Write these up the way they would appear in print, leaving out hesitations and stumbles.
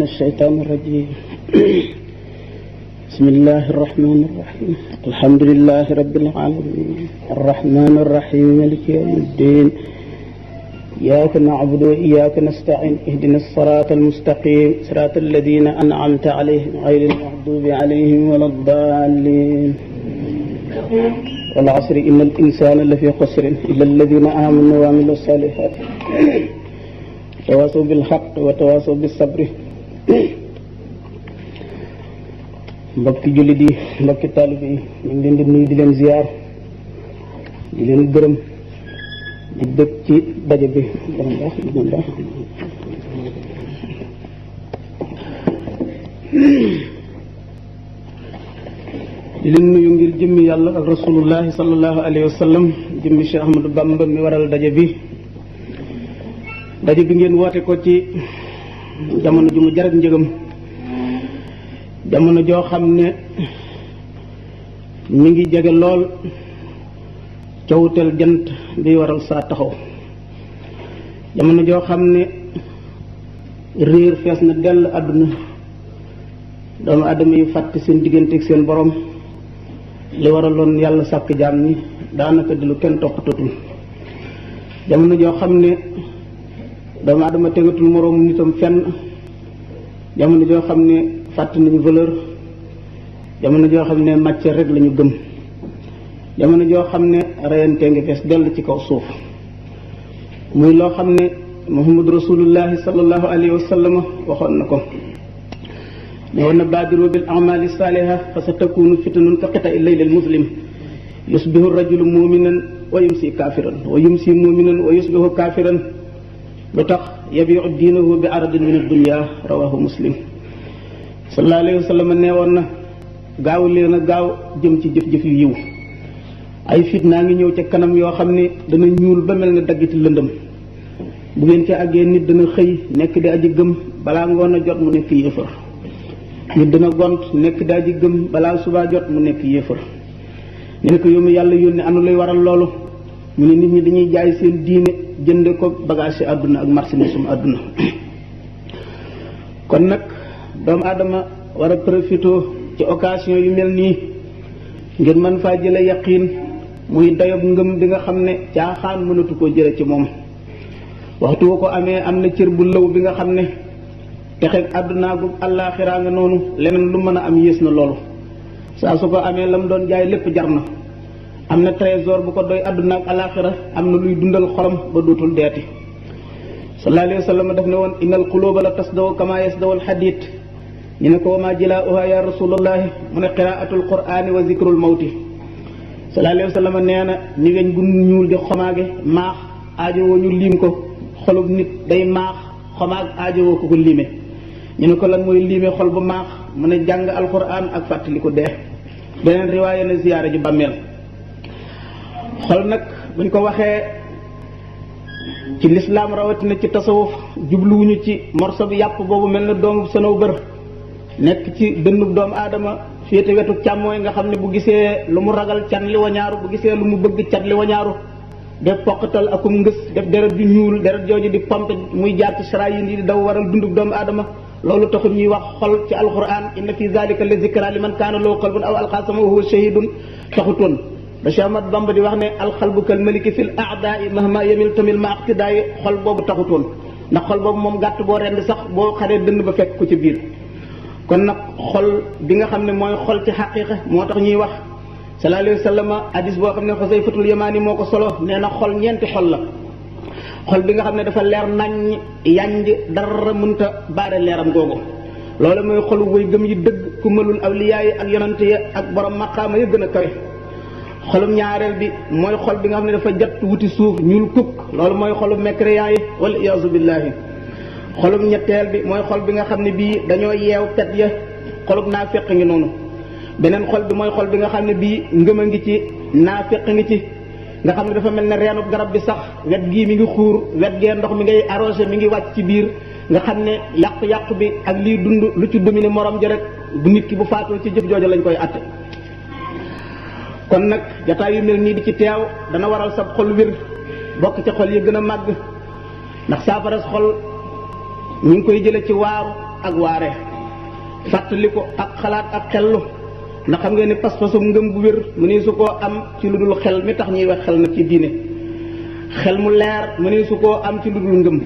الشيطان الرجيم بسم الله الرحمن الرحيم الحمد لله رب العالمين الرحمن الرحيم مالك يوم الدين إياك نعبد وإياك نستعين اهدنا الصراط المستقيم صراط الذين أنعمت عليهم غير المغضوب عليهم ولا الضالين والعصر إن الإنسان لفي خسر إلا الذين آمنوا وعملوا الصالحات tawaasaw bil xaq wa tawaasaw bis sabri mbokki jullit yi mbokki taalibe yi ñu ngi leen di nuyu di leen ziyaar di leen gërëm di dëkk ci daje bi di leen nuyu ngir jëmmi yàlla ak rasulullahi sallallahu alayhi wa sallam jëmmi Cheikh Ahmadou Bamba mi waral daje bi daje bi ngeen woote ko ci jamono ju mu jarat njëgam jamono joo xam ne mi ngi jege lool cawutel jant bi waral saa taxaw jamono joo xam ne réer fees na dell àdduna doomu aadama yi fàtte seen digganteeg seen borom li waraloon yàlla sàkk jaam ñi daanaka di lu kenn toppatootul jamono joo xam ne doomu adama tegatul moroomu nitam fenn jamono joo xam ne fàtte nañu valeur jamono joo xam ne matière rek lañu gëm jamono joo xam ne reyante ngi fees dell ci kaw suuf muy loo xam ne muhammadu rasulullahi sallallahu alayhi wa sallam waxoon na ko ne woon na baadiru bil amali saaliha fa sa takunu fitanun ka qita il laylil muslim yusbihu rajulu muminan wa yumsi kafiran wa yumsi muminan wa yusbihu kafiran lu tax yabiu diinahu bi aradin min ad-dunya rawahu muslim sallallahu alayhi wa sallam nee woon na gaaw leen a gaaw jëm ci jëf-jëf yu yiw ay fitnaa ngi ñëw ca kanam yoo xam ne dana ñuul ba mel ne daggiti lëndëm bu ngeen ca àggee nit dana xëy nekk di aji gëm balaa ngoon a jot mu nekk yéefar nit dana gont nekk di aji gëm balaa subaa jot mu nekk yéefar ñu ne ko yow mi yàlla yónni anu luy waral loolu mu ne nit ñi dañuy jaay seen diine jënde ko bagage yi àdduna ak marchandise àdduna kon nag doomu aadama war a profité ci occasion yu mel nii ngir mën faa jële yaqiin muy dayob ngëm bi nga xam ne caaxaan mënatu koo jële ci moom waxtu woo ko amee am na cër bu lëw bi nga xam ne texeeg àdduna gu àllaaxiraa nga noonu leneen lu mën a am yées na loolu saa su ko amee lam doon jaay lépp jar na am na trésor bu ko doy àdduna ak alaaxira am na luy dundal xolam ba dootul deeti sallallahu alayhi wa sallam daf ne woon innal quluba la tasdaw kama yasdaw al hadid ñu ne ko wa ma jilauha ya rasulullahi mu ne qiraatul qur'ani wa zikrul mawti sallallahu alayhi wa sallam nee na ni weñ gu ñuul di xomaage maax aajowoo ñu liim ko xolub nit day maax xomaag aajowoo ko liime ñu ne ko lan mooy liime xol bu maax mu ne jàng alquran ak fàttali ko dee beneen riwaaya na ziyaara ji bàmmeel xol nag buñ ko waxee ci lislaam rawatina ci tasawuf jubluwuñu ci morso bi yàpp boobu mel na doomu senow bër nekk ci dënnub doomu aadama féete wetu càmmooy nga xam ne bu gisee lu mu ragal cat li wañaaru bu gisee lu mu bëgg cat li wañaaru def poqatal akum ngës def deret ju ñuul deret jooju di pompe muy jaar ci sarayin yi di daw waral dundub doomu aadama loolu taxul ñuy wax xol ci alquran inna fi zalika la zikra liman kaana lahu qalbun aw alqa samahu huwa shahidun taxutoon da Cheikh Ahmad Bamba di wax ne alxalbu kal maliki fil a'da'i mahma yamil tamil ma aqtidaay xol boobu taxutoon ndax xol boobu moom gàtt boo rend sax boo xaree dënn ba fekk ko ci biir kon nag xol bi nga xam ne mooy xol ci xaqiiqa moo tax ñuy wax sallallahu alayhi wa sallam hadis boo xam ne Xusayfatul Yamaani moo ko solo nee na xol ñeenti xol la xol bi nga xam ne dafa leer naññ yanj dara mënta baare leeram googu loolu mooy xolu way gëm yi dëgg ku mëlul awliyaa yi ak yonante ya ak borom maqaama ya gën a kawe xolum ñaareel bi mooy xol bi nga xam ne dafa jat wuti suuf ñuul kukk loolu mooy xolum mécréant yi wal iyaazu billaahi xolum ñetteel bi mooy xol bi nga xam ne bii dañoo yeew pet ya xolum naafeq ngi noonu beneen xol bi mooy xol bi nga xam ne bii ngëm a ngi ci naafeq ngi ci nga xam ne dafa mel ne reenub garab bi sax wet gii mi ngi xuur wet gee ndox mi ngay arrosé mi ngi wàcc ci biir nga xam ne yàqu-yàqu bi ak liy dund lu ci dominer morom ji rek bu nit ki bu faatul ci jëf jooju lañ koy atte kon nag jataay yu mel nii di ci teew dana waral sab xol wér bokk ca xol yi gën a màgg ndax saafara xol ñu ngi koy jële ci waaru ak waare fàttali ko ak xalaat ak xellu ndax xam ngeen ni pas-pasum ngëm bu wér mu ne su koo am ci lu dul xel mi tax ñuy wax xel nag ci diine xel mu leer mu ne su koo am ci lu dul ngëm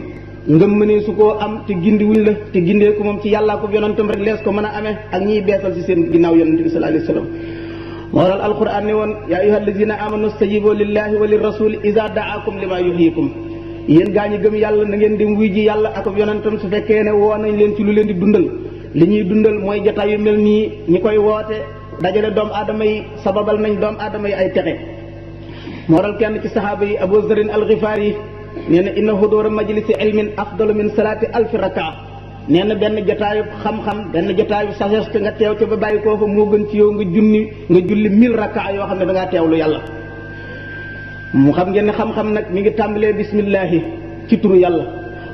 ngëm mu ne su koo am te gindi wuñ la te gindee ko moom ci yàllaa ko yonentam rek lees ko mën a amee ak ñiy beesal ci seen ginnaaw yonent bi sallallahu alayhi wa sallam moo waral alquran ne woon yaa ayyuha allazina amanu stajibu lillahi wa lirrasuli iza daakum lima yuhyikum yéen gaa ñi gëm yàlla na ngeen dem wuy ji yàlla ak yonentam su fekkee ne woo nañ leen ci lu leen di dundal li ñuy dundal mooy jotaay yu mel nii ñi koy woote dajale doomu aadama yi sababal nañ doomu aadama yi ay texe moo waral kenn ci saxaaba yi Abu Zarin al-Ghifari yi nee na inna hudura majlisi ilmin afdalu min salaati alfi rakaa nee na benn jotaayu xam-xam benn jotaayu sagesse nga teew ca ba bàyyi koo fa moo gën ci yow nga julli 1000 rakaa yoo xam ne da ngaa teewlu yàlla mu xam ngeen ne xam-xam nag mi ngi tàmbalee bismillahi ci turu yàlla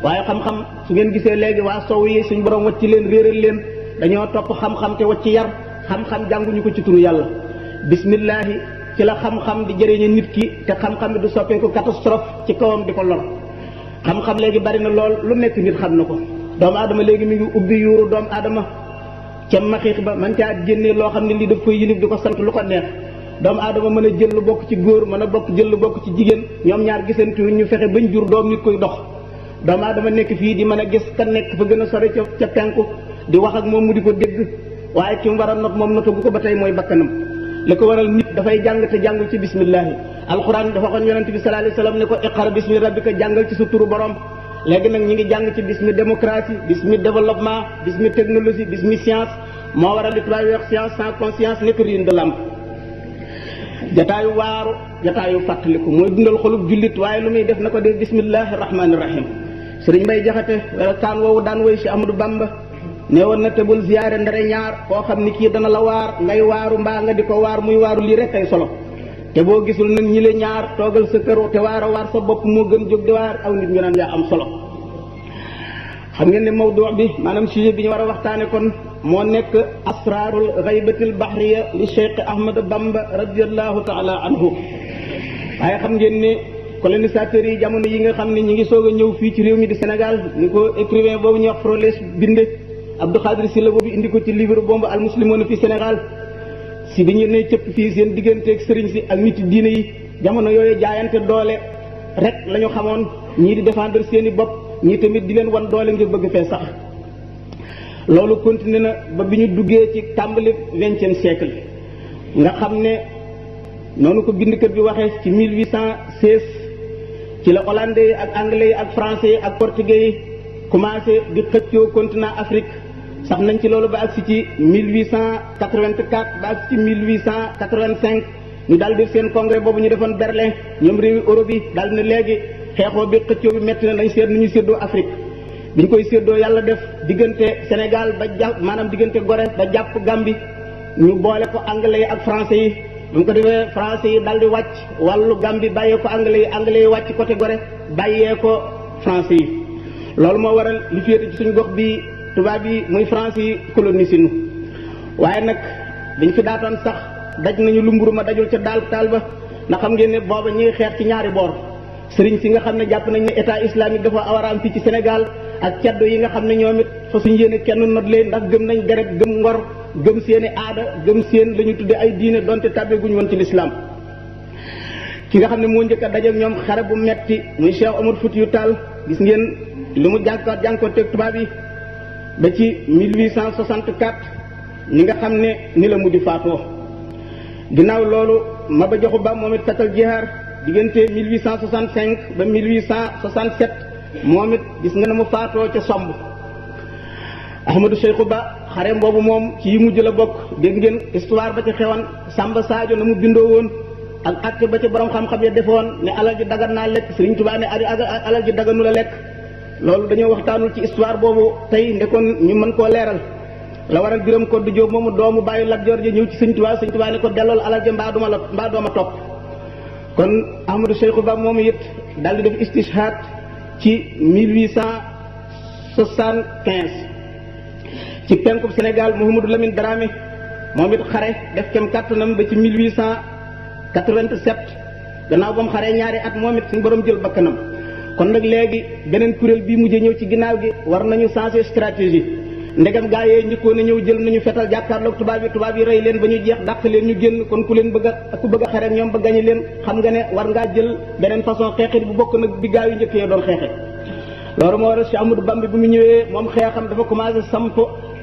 waaye xam-xam su ngeen gisee léegi waa sow yi suñ borom wacc leen réeral leen dañoo topp xam-xam te wacc yar xam-xam jànguñu ko ci turu yàlla bismillahi ci la xam-xam di jëriñe nit ki te xam-xam bi du soppeeku catastrophe ci kawam di ko lor xam-xam léegi bari na lool lu nekk nit xam na ko doomu aadama léegi mi ngi ubbi yuuru doomu aadama ca maxiix ba man caa génnee loo xam ne lii daf koy yilif di ko sant lu ko neex doomu aadama mën a jël lu bokk ci góor mën a jël lu bokk ci jigéen ñoom ñaar gisante ñu fexe bañ jur doom nit koy dox doomu aadama nekk fii di mën a gis ka nekk fa gën a sori ca penku di wax ak moom mu di ko dégg waaye ki mu war a not moom notagu ko ba tey mooy bakkanam li ko waral nit dafay jàng te jàngul ci bismillahi alquran dafa waxoon yonente bi sallallahu alayhi wasallam ne ko iqra bismi rabbika jàngal ci sa turu borom léegi nag ñi ngi jàng ci bismi démocratie bismi développement bismi technologie bismi science moo waral li tubaab yi wax science sans conscience nekk ruine de l'âme jataayu waaru jataayu fàttaliku mooy dundal xolub jullit waaye lu muy def na ko def bismillahi rahmaani rahim sëriñ Mbay Jaxate kaan woowu daan woy si Amadou Bamba ne woon na tebul ziyaare ndare ñaar koo xam ni kii dana la waar ngay waaru mbaa nga di ko waar muy waaru lii rek ay solo te boo gisul nag ñi le ñaar toogal sa kër te waar a waar sa bopp moo gën jóg di waar aw nit ñu naan yaa am solo xam ngeen ne mawdu bi maanaam sujet bi ñu war a waxtaane kon moo nekk asraarul xaybatil bahriya li Cheikh Ahmad Bamba radiallahu taala anhu waaye xam ngeen ne colonisateurs yi jamono yi nga xam ne ñi ngi soog a ñëw fii ci réew mi di Sénégal ni ko écrivain boobu ñuy wax Frolès binde Abdou Khadir Sylla boobu indi ko ci livre bombe al muslimoon fi Sénégal si bi ñu ne cëpp fii seen digganteeg sëriñ si ak nit diine yi jamono yooyu jaayante doole rek la ñu xamoon ñii di défendre seen i bopp ñii tamit di leen wan doole ngir bëgg fee sax loolu continué na ba bi ñu duggee ci tàmbali 20e siècle nga xam ne noonu ko bindkat bi waxee ci 1816 ci la hollandais yi ak anglais yi ak français yi ak portugais yi commencé di xëccoo continent Afrique sax nañ ci loolu ba agsi ci 1884 ba agsi ci 1885 ñu daal di seen congrès boobu ñu defoon Berlin ñoom réewi Europe yi daal di ne léegi xeexoo bi xëccoo bi metti na nañ seet nu ñu séddoo Afrique bi ñu koy séddoo yàlla def diggante Sénégal ba jàpp maanaam diggante Gorée ba jàpp Gambie ñu boole ko anglais yi ak français yi bu ñu ko defee français yi daal di wàcc wàllu Gambie bàyyee ko anglais yi wàcc côté Gorée bàyyee ko français yi loolu moo waral li féete ci suñu gox bi tubaab yi muy France yi colonisé nu waaye nag dañ fi daataan sax daj nañu lu mburu ma dajul ca daal taal ba ndax xam ngeen ne booba ñuy xeex ci ñaari boor sëriñ si nga xam ne jàpp nañ ne état islamique dafa war a am fii ci Sénégal ak ceddo yi nga xam ne ñoom it fa suñu yéene kenn not leen ndax gëm nañ deret gëm ngor gëm seeni aada gëm seen la ñu tudde ay diine donte tàbbee guñu woon ci lislaam ki nga xam ne moo njëkk a dajeek ñoom xare bu metti muy Cheikh Omar Foutiyou Tall gis ngeen li mu jànkoon teg tubaab yi ba ci 1864 ni nga xam ne ni la mujj faatoo ginnaaw loolu Maba Jaxu Ba moom it fetal jihaar diggante 1865 ba 1867 moom it gis nga ne mu faatoo ca somb Ahmadou Cheikhou Ba xareem boobu moom ci yi mujj la bokk dégg ngeen histoire ba ci xewoon Samba Sadio na mu bindoo woon ak acte ba ci borom xam-xam ya defoon ne alal ji dagan naa lekk Sëriñ Tuubaa ne alal ji daganu la lekk loolu dañoo waxtaanul ci histoire boobu tey ndekoon ñu mën koo leeral la waral Biram Koddu Jóob moomu doomu bàyyi Lat Joor ji ñëw ci Sëñ Tuubaa ne ko dellool alal ja mbaa dooma topp kon Ahmadou Cheikhou Ba moomu it daal di def istishhaad ci 1875 ci penkub Sénégal Mouhamadou Lamine Dramé moom it xare def kem kàttanam ba ci 1887 gannaaw ba mu xaree ñaari at moom it suñu borom jël bakkanam kon nag léegi beneen kuréel bii mujjee ñëw ci ginnaaw gi war nañu changer stratégie ndegam gaa yee njëkkoon a ñëw jël nañu fetal jàkkaarloog tubaab yi rey leen ba ñu jeex dàq leen ñu génn kon ku bëgg a xare ak ñoom ba gañe leen xam nga ne war ngaa jël beneen façon xeexit bu bokk nag bi gaa yu njëkk yee doon xeexe. loolu moo waral Cheikh Ahmadou Bamba bi mu ñëwee moom xeexam dafa commencé samp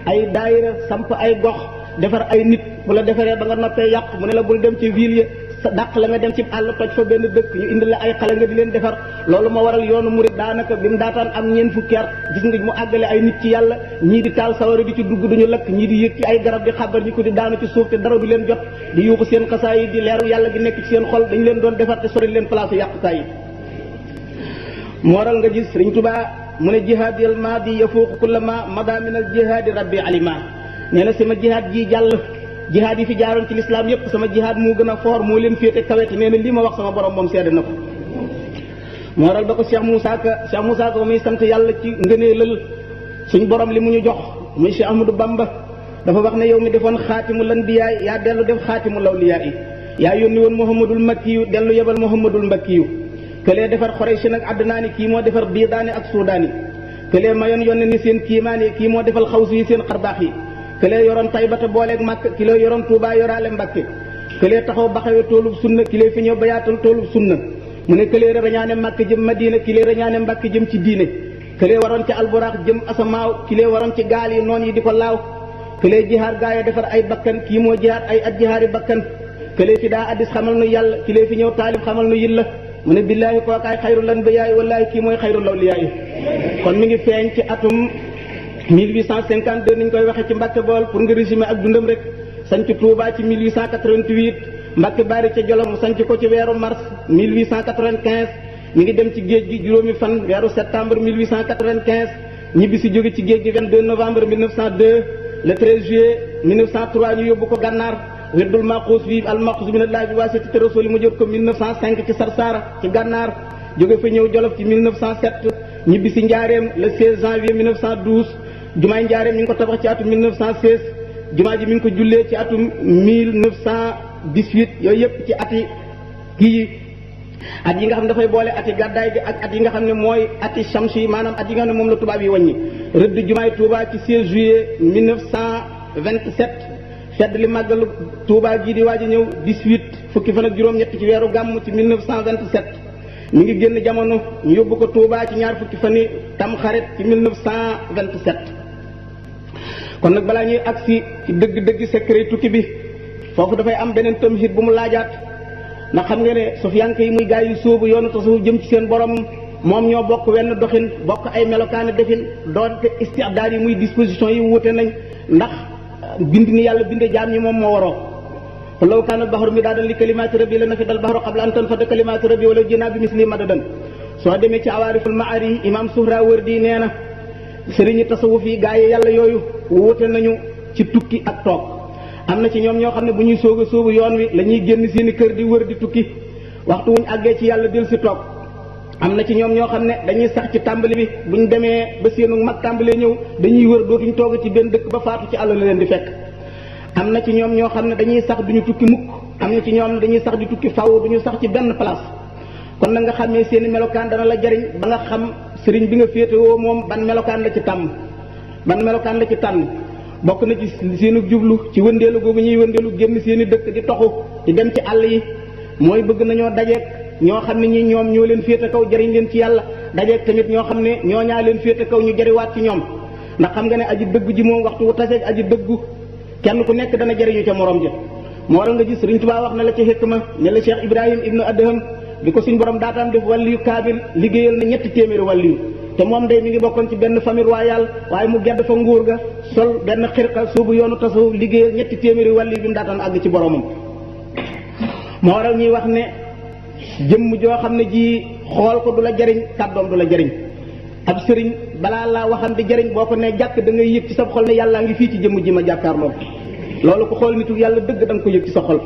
ay daayira samp ay gox defar ay nit bu la defaree ba nga noppee yàq mu ne la bul dem ci ville ya sa dàq la nga dem ci àll toj fa benn dëkk ñu indi la ay xale nga di leen defar. loolu moo waral yoonu murid daanaka bi mu daataan am ñeent fukki at gis nga mu àggale ay nit ci yàlla ñii di taal sawara di ci dugg duñu lakk ñii di yëg ci ay garab di xabar ñi ko di daanu ci suuf te dara du leen jot di yuuxu seen xasaa yi di leeru yàlla gi nekk ci seen xol dañu leen doon defar te sori leen place yàqukaay yi. moo waral nga gis Sëriñ Tuubaa mu ne jihaadil maadi yafuuqu kulla ma mada min al jihaadi rabbi alima nee na sama jihaad ji jàll jihaad yi fi jaaroon ci lislaam yépp sama jihaad moo gën a foor moo leen féete kawete nee na lii ma wax sama borom moom seede na ko. moo waral ba ko Cheikh Moussa Ka muy sant yàlla ci ngëneelal suñ borom li mu ñu jox muy Cheikh Ahmadou Bamba dafa wax ne yow mi defoon xaatimul anbiyaa yaa dellu def xaatimul awliyaa yi yaa yónni woon Muhammadul Makkiyu dellu yebal Muhammadul Mbakkiyu këlee defar Xuraysh nag Adnaani kii moo defar Biidaani ak Suudaani këlee mayoon yónne ni seen kiimaani kii moo defal xawsu yi seen xarbaax yi këlee yoroon Taybata booleeg Màkk ki lee yoroon Tuubaa yoraale Mbàkke këlee taxaw baxawee toolub sunna ki lee fi ñëw bayaatal toolub sunna mu ne këlee rañaane Màkk jëm Madina ki lee rañaane Mbàkke jëm ci diine këlee waroon ci alburaax jëm asamaaw ki lee waroon ci gaal yi noon yi di ko laaw këlee jihaar gaaya defar ay bakkan kii moo jihaar ay at jihaari bakkan këlee fi daa addis xamal nu yàlla ki lee fi ñëw taalib xamal nu yilla mu ne billaahi kookaay xayrul anbiyaa wallaahi kii mooy xayrul awliyaa kon mi ngi feeñ ci atum 1852 ni ñu koy waxee ci Mbàkke Bool pour nga résumer ak dundam rek sanc Touba ci 1888 Mbàkke Baari ca Jolof mu sanc ko ci weeru mars 1895 mi ngi dem ci géej gi juróomi fan weeru septembre 1895 ñibbi si jóge ci géej gi 22 novembre 1902 le 13 juillet 1903 ñu yóbbu ko gànnaar weddul maxuus fi al maxuus minallahi bi waasitati rasuli mu jot ko 1905 ci Sarsara ci gànnaar jóge fa ñëw Jolof ci 1907 ñibbi si njaareem le 16 janvier 1912 jumaay njaareem ñu ngi ko tabax ci atum 1916 jumaa ji mi ngi ko jullee ci atum 1918 yooyu yëpp ci ati kii at yi nga xam ne dafay boole ati gàddaay gi ak at yi nga xam ne mooy ati chamsi yi maanaam at yi nga xam ne moom la tubaab yi wàññi rëdd jumaay Touba ci 16 juillet 1927 fedd li màggalu Touba gii di waaj a ñëw 18 fukki fan ak juróom-ñett ci weeru gàmm ci 1927 mi ngi génn jamono ñu yóbbu ko Touba ci ñaar fukki fan yi tam xarit ci 1927 kon nag balaa ñuy agsi ci dëgg-dëgg secret tukki bi foofu dafay am beneen tamhid bu mu laajaat ndax xam nga ne sufiyanke yi muy gaay yu sóobu yoonu tasawuf jëm ci seen borom moom ñoo bokk wenn doxin bokk ay melokaani defin doonte istidaad yi muy disposition yi wuute nañ ndax bind ni yàlla binde jaam ñi moom moo waroo law kaana al-bahru midaadan li kalimaati rabbi la nafida al-bahru qabla an tanfada kalimaatu rabbi walaw ji'naa bi mislihi madadan soo demee ci awaariful maari imam Suhrawardi nee na sëriñi tasawuf yi gaa yi yàlla yooyu wuute nañu ci tukki ak toog am na ci ñoom ñoo xam ne bu ñuy sóobu yoon wi la ñuy génn seeni kër di wër di tukki waxtu wuñ àggee ci yàlla del si toog am na ci ñoom ñoo xam ne dañuy sax ci tàmbali bi buñ demee ba seenu mag tàmbalee ñëw dañuy wër dootuñ toog ci benn dëkk ba faatu ci àll la leen di fekk am na ci ñoom ñoo xam ne dañuy sax duñu tukki mukk am na ci ñoom ne dañuy sax di tukki faw duñu sax ci benn place kon nag nga xamee seeni melokaan dana la jariñ ba nga xam sëriñ bi nga féetewoo moom ban melokaan la ci tàmm ban melokaan la ci tànn bokk na ci seenu jublu ci wëndeelu googu ñuy wëndeelu génn seeni dëkk di toxu di dem ci àll yi mooy bëgg nañoo dajeek ñoo xam ne ñi ñoom ñoo leen féete kaw jariñ leen ci yàlla dajeek tamit ñoo xam ne ñoo ñaa leen féete kaw ñu jariwaat ci ñoom ndax xam nga ne aji dëggu ji moom waxtu wu taseeg aji dëggu kenn ku nekk dana jariñu ca morom ja moo waral nga gis Sëriñ Tuubaa wax na la ci xikma ne la Cheikh Ibrahim ibnu Adham bi ko suñ borom daataan def wàlliyu kaamil liggéeyal na 3 téeméeri wàlliyu te moom day mi ngi bokkoon ci benn famille royale waaye mu gedd fa nguur ga sol benn xirqa suubu yoonu tasawuf liggéeyal 3 téeméeri wàlliyu bi mu daataan àgg ci boromam moo waral ñuy wax ne jëmm joo xam ne ji xool ko du la jariñ kàddoom du la jariñ ab sëriñ balaa laa waxam di jariñ boo ko ne jàkk da ngay yëg ci sa xol ne yàllaa ngi fii ci jëmm ji ma jàkkaarloo loolu ko xool nitu yàlla dëgg da nga ko yëg ci sa xol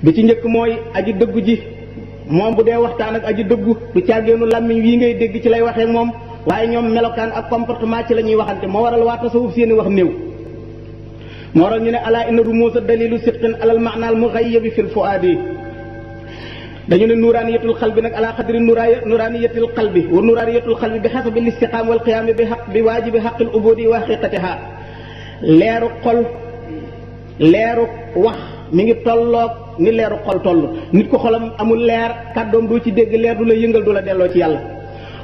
bi ci njëkk mooy aji dëggu ji moom bu dee waxtaan ak aji dëggu du càggeenu làmmiñ wii ngay dégg ci lay waxee moom waaye ñoom melokaan ak comportement ci la ñuy waxante moo waral waa tasawuf seeni wax néew moo waral ñu ne ala inna rumuusa dalilu sidqin alal maanaal mughayyabi fil fuaadi dañu ne nuraaniyatul qalbi nag ala xadri nuraaniyatil qalbi wa nuraaniyatul qalbi bi xasabi listiqaam wal qiyaam bi waajibi xaqil ubudi wa xaqiqatiha. leeru xol leeru wax mi ngi tolloog ni leeru xol toll. nit ko xolam amul leer kàddoom doo ci dégg leer du la yëngal du la delloo ci yàlla.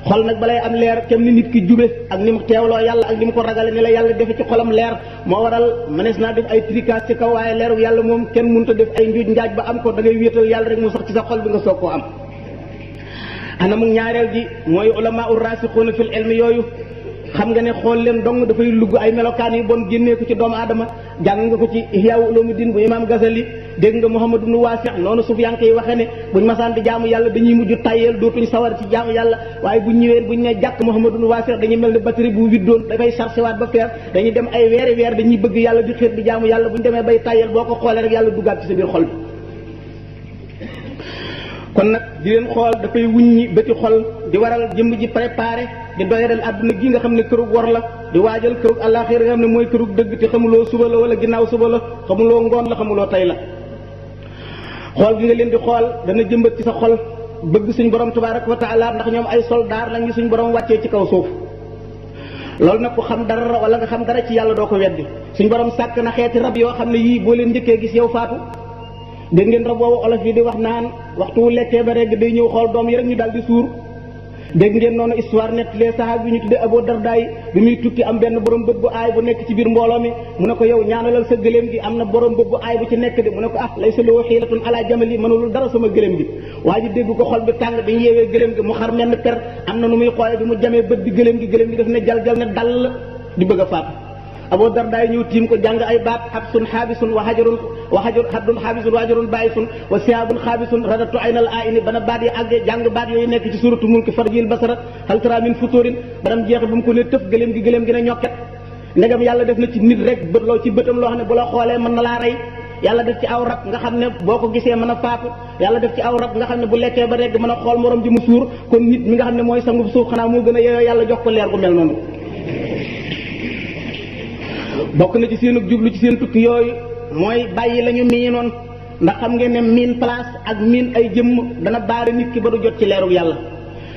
xol nag balay am leer kem ni nit ki jube ak ni mu teewloo yàlla ak ni mu ko ragale ni la yàlla defe ci xolam leer moo waral mënees naa def ay tricas ci kaw waaye leeru yàlla moom kenn mënut a def ay njuuj njaaj ba am ko da ngay wéetal yàlla rek mu sax ci sa xol bi nga soog koo am. anamu ñaareel gi mooy ulama ur rasixuuna fil ilmi yooyu xam nga ne xool leen dong dafay lugg ay melokaan yi bon génnee ko ci doomu aadama. jàng nga ko ci Ihya Ulumuddin bu imaam Gazali dégg nga Muhammad ibn Wasi' noonu sufiyanke yi waxee ne buñ masaan di jaamu yàlla dañuy mujj tayyeel dootuñ sawar ci jaamu yàlla waaye buñ ñëwee buñ ne jàkk Muhammad ibn Wasi' dañuy mel ne batterie bu widdoon dafay chargé waat ba feer dañuy dem ay weeri weer dañuy bëgg yàlla di xeet di jaamu yàlla buñ demee bay tayyeel boo ko xoolee rek yàlla duggaat ci sa biir xol bi. kon nag di leen xool dafay wuññi bëti xol di waral jëmm ji préparé di doyadal àdduna gi nga xam ne kërug war la di waajal kërug àllaaxira nga xam ne mooy kërug dëgg te xamuloo suba la wala ginnaaw suba la xamuloo ngoon la xamuloo tey la. xool gi nga leen di xool dana jëmbat ci sa xol bëgg suñ borom tabaaraka wa taala ndax ñoom ay soldaar lañu suñ borom wàccee ci kaw suuf. loolu nag ku xam dara wala nga xam dara ci yàlla doo ko weddi suñ borom sàkk na xeeti rab yoo xam ne yii boo leen njëkkee gis yow faatu. dégg ngeen rab boobu olof yi di wax naan waxtu wu lekkee ba rek day ñëw xool doom yi rek ñu daal di suur. dégg ngeen noonu histoire nettalee saxaaba bi ñu tuddee Abu Darda bi muy tukki am benn borom bët bu aay bu nekk ci biir mbooloo mi mu ne ko yow ñaanalal sa gëléem gi am na borom bët bu aay bu ci nekk de mu ne ko ah laysa lahu hiilatun ala jamali mënulul dara sama gëléem gi. waa ji dégg ko xol bi tàng dañu yeewee gëléem gi mu xar menn per am na nu muy xoolee bi mu jamee bët bi gëléem gi daf ne jal ne dal di bëgg a faatu. Abu Darda ñëw tiim ko jàng ay baat habsun xaabisun wa hajarun haddun xaabisun wa hajarun baayisun wa siyaabun xaabisun radatu aynal aayini bana baat yi àggee jàng baat yooyu nekk ci suratu mulki farjil basara hal tara min futurin banam jeexe ba mu ko ne tëf gëléem gi ne ñokket ndegam yàlla def na ci nit rek bët loo ci bëtam loo xam ne bu la xoolee mën na laa rey yàlla def ci aw rab nga xam ne boo ko gisee mën a faatu yàlla def ci aw rab nga xam ne bu lekkee ba rek mën a xool morom ji mu suur kon nit mi nga xam ne mooy sangu suuf xanaa moo gën a yeyoo yàlla jox ko leer gu mel noonu. bokk na ci seenug jublu ci seen tukki yooyu mooy bàyyi la ñu miinoon ndax xam ngeen ne miin place ak miin ay jëmm dana baare nit ki ba du jot ci leerug yàlla.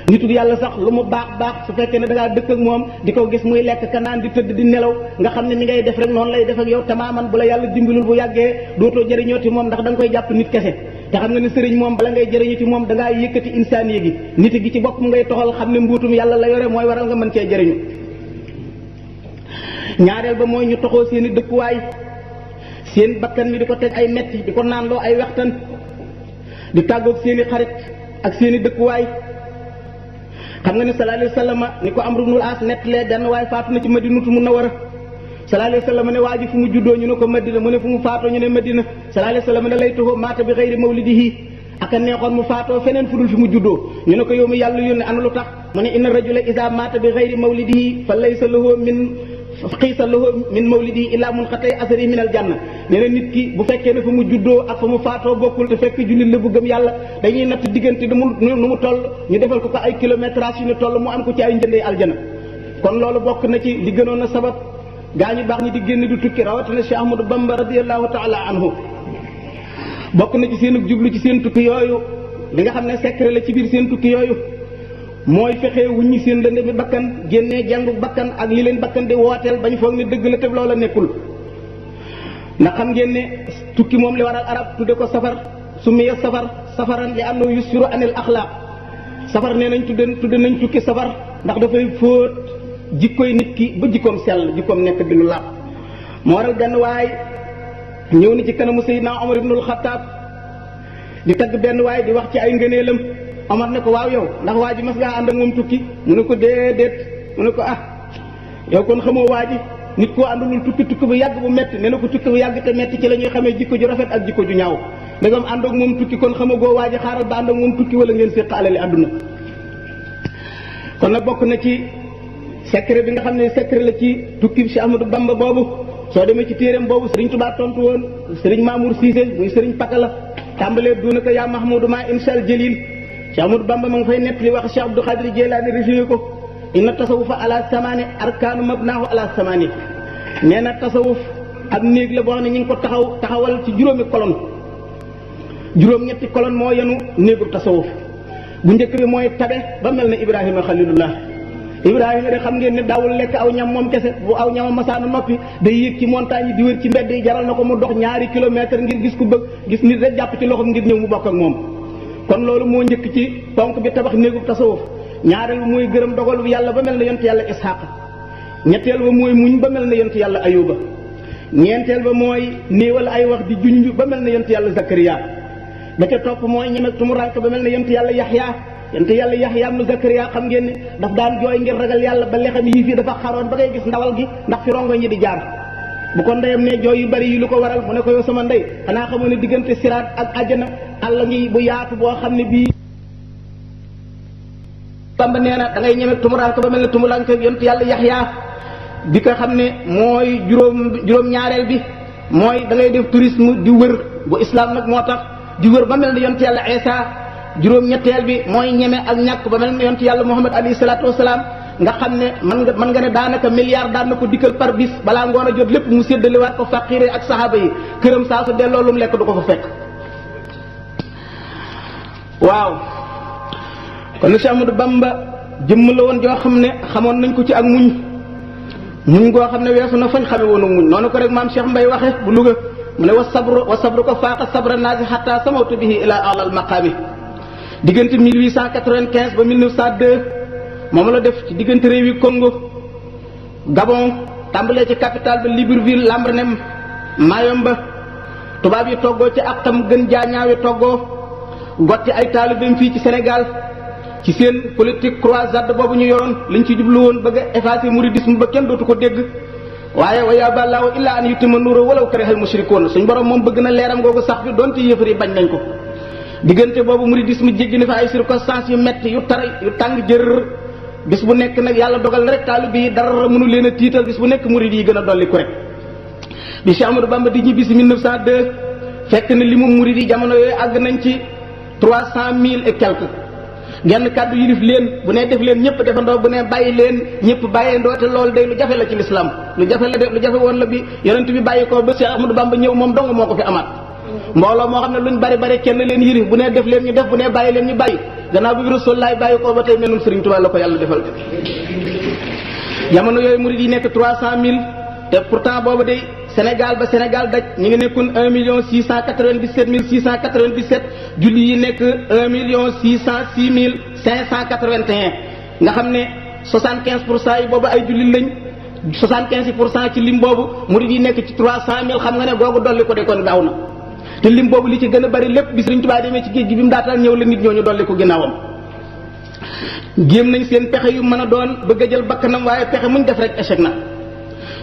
nitu yàlla sax lu mu baax su fekkee ne da ngaa dëkk ak moom di ko gis muy lekk ka naan di tëdd di nelaw nga xam ne ni ngay def rek noonu lay def ak yow tamaaman bu la yàlla dimbalul bu yàggee dootoo jëriñoo ci moom ndax da nga koy jàpp nit kese. te xam nga ne sëriñ moom bala ngay jëriñu ci moom da ngaa yëkkati insaaniye gi nit gi ci bopp mu ngay toxal xam ne mbuutum yàlla la yore mooy waral nga mën cee jëriñu. ñaareel ba mooy ñu toxoo seen i dëkkuwaay seen bakkan mi di ko teg ay metti di ko naanloo ay waxtaan di tàggoog seen i xarit ak seen i dëkkuwaay. xam nga ne sallallahu alayhi wa sallam ni ko Amru ibnul As nettalee benn waaye faatu na ci Madinatu Munawwara sallallahu alayhi wa sallam ne waa ji fu mu juddoo ñu ne ko Madina mu ne fu mu faatoo ñu ne Madina sallallahu alayhi wa sallam ne laytuhu maata bi xayri mawlidihi aka neexoon mu faatoo feneen fu dul fi mu juddoo ñu ne ko yow mi yàlla yónne ana lu tax mu ne inna rajula iza maata bi xayri mawlidihi fa laysa lahu xiisa lahu min mawlidihi illaa munqati asari min al janna nee na nit ki bu fekkee ne fa mu juddoo ak fa mu faatoo bokkul te fekk jullit la bu gëm yàlla dañuy natt diggante nu mu toll ñu defal ko ay kilométrage yu ñu toll mu am ko ci ay njëndee aljana. kon loolu bokk na ci li gënoon a sabab gaa ñu baax ñi di génn di tukki rawatina Cheikh Ahmadou Bamba radiyallahu taala anhu bokk na ci seen jublu ci seen tukki yooyu li nga xam ne secret la ci biir seen tukki yooyu mooy fexe wuññi seen lëndëmi bakkan génnee jàngu bakkan ak li leen bakkan di wooteel bañ foog ne dëgg la te loola nekkul. ndax xam ngeen ne tukki moom li waral arab tudde ko safar summiya safaran li annahu yusiru anil axlaaq safar nee nañ tudde nañ tukki safar ndax dafay fóot jikkoy nit ki ba jikkoom sell jikkoom nekk di lu laab. moo waral benn waay ñëw ni ci kanamu Seydina Omar ibnul Xattaab di tagg benn waay di wax ci ay ngëneelam. Omar ne ko waaw yow ndax waa ji mas ngaa ànd ak moom tukki mu ne ko déedéet mu ne ko ah yow kon xamoo waa ji nit koo àndalul tukki bu yàgg bu metti nee na ko tukki bu yàgg te metti ci la ñuy xamee jikko ju rafet ak jikko ju ñaaw ndegam ànd ak moom tukki kon xamagoo waa ji xaaral ba ànd ak moom tukki wala ngeen séq alali àdduna. kon nag bokk na ci secret bi nga xam ne secret la ci tukki si Ahmadou Bamba boobu soo demee ci téeréem boobu Sëriñ Tuubaa tontu woon Sëriñ Mamour Cissé muy Sëriñ Pakala tàmbalee duuna ko yaa Mahmoudou ma insal jalil Cheikh Ahmadou Bamba ma nga fay nettali wax Cheikh Abdou Khadir Jeylaani résumé ko inna tasawufa ala samaani arkaanu mabnaahu ala samaani nee na tasawuf ab néeg la boo xam ne ñu ngi ko taxawal ci juróomi kolon juróom-ñetti colonne moo yenu néegu tasawuf bu njëkk bi mooy tabe ba mel ne Ibrahima xalilullah. Ibrahima de xam ngeen ne daawul lekk aw ñam moom kese, bu aw ñama masaana noppi day yéeg ci montagne yi di wër ci mbedd yi, jaral na ko mu dox ñaari kilomètre ngir gis ku bëgg gis nit rek jàpp ci loxoom ngir ñëw mu bokk ak moom. kon loolu moo njëkk ci ponk bi tabax néegu tasawuf. ñaareel ba mooy gërëm dogalu yàlla ba mel ne yonent yàlla Isxaaq. ñetteel ba mooy muñ ba mel ne yonent yàlla Ayuba. ñeenteel ba mooy néewal ay wax di junj ba mel ne yonent yàlla Zakariya. ba ca topp mooy ñemek tumurank ba mel ne yonent yàlla Yaxya. yonent yàlla Yaxya ibnu Zakariya xam ngeen ne daf daan jooy ngir ragal yàlla ba lexam yii fii dafa xaroon ba ngay gis ndawal gi ndax fi rongo ñi di jaar. bu ko ndeyam ne jooy yu bari yi lu ko waral mu ne ko yow sama ndey xanaa xamoo ne diggante siraat ak àjjana àll ngi bu yaatu boo xam ne bii Bamba nee na da ngay ñemek tumurank ba mel ne tumurank yonent yàlla Yaxya bi ko xam ne mooy juróom-ñaareel bi mooy da ngay def tourisme di wër bu islam nag moo tax di wër ba mel ne yonent yàlla Isa. juróom-ñetteel bi mooy ñeme ak ñàkk ba mel ne yonent yàlla Muhammad alayhi salaatu wasalaam nga xam ne mën nga ne daanaka milliard daan na ko dikkal par bis balaa ngoon a jot lépp mu séddalewaat ko faqire ak saxaaba yi këram saa su delloo lu mu lekk du ko fa fekk. waaw kon Cheikh Ahmadou Bamba jëmm la woon joo xam ne xamoon nañ ko ci ak muñ goo xam ne weesu na fañ xame woon ak muñ noonu ko rek maam Cheikh Mbaye waxe bu Louga mu ne wa sabru ko faaqa sabra naasi hatta samawtu bihi ila alal maqaami. diggante 1895 ba 1902 moom la def ci diggante réewi Congo Gabon tàmbalee ci capitale ba Libreville Lambaréné Mayomba tubaab yi toggoo ci ak tam gën jaañaawi toggoo gotti ay taalibeem fii ci Sénégal ci seen politique croisade boobu ñu yoroon liñ ci jublu woon bëgg a effacer mouridisme ba kenn dootu ko dégg waaye wa yaaba llaahu illaa an yutimma nuurahu walaw karihal mushrikuun suñ borom moom bëgg na leeram googu sax bi doonte yëfar yi bañ nañ ko. diggante boobu mouridisme jéggi na fa ay circonstances yu metti yu tàng jër bis bu nekk nag yàlla dogal na rek taalibe yi dara mënu leen a tiital bis bu nekk murid yi gën a dolli ko rek. bi Cheikh Ahmadou Bamba di ñibbi si 1902 fekk na li mu murid yi jamono yooyu àgg nañ ci 300 000 et quelque genn kàddu yilif leen bu ne def leen ñëpp defandoo bu ne bàyyi leen ñëpp bàyyendoo te loolu day lu jafe la ci lislaam lu jafe la de lu jafe woon la bi yonent bi bàyyi ko ba Cheikh Ahmadou Bamba ñëw moom dong moo ko fi amaat. mbooloo moo xam ne luñ bari kenn leen yilif bu ne def leen ñu def bu ne bàyyi leen ñu bàyyi gannaaw bi Rasulullaay bàyyi ko ba tey melul Sëriñ Tuubaa la ko yàlla defal. jamono yooyu murid yi nekk 300 000 te pourtant boobu de Sénégal ba Sénégal daj ñu ngi nekkoon 1 697 julli yi nekk 1 606 581 nga xam ne 75% yi boobu ay julli lañ 75% ci lim boobu murid yi nekk ci 300 000 xam nga ne googu dolli ko de kon gaaw na. te lim boobu li ci gën a bari lépp bis Sëriñ Tuubaa demee ci géej gi bi mu daataan ñëw la nit ñooñu dolli ko ginnaawam. géem nañ seen pexe yu mën a doon bëgg a jël bakkanam waaye pexe muñ def rek échec na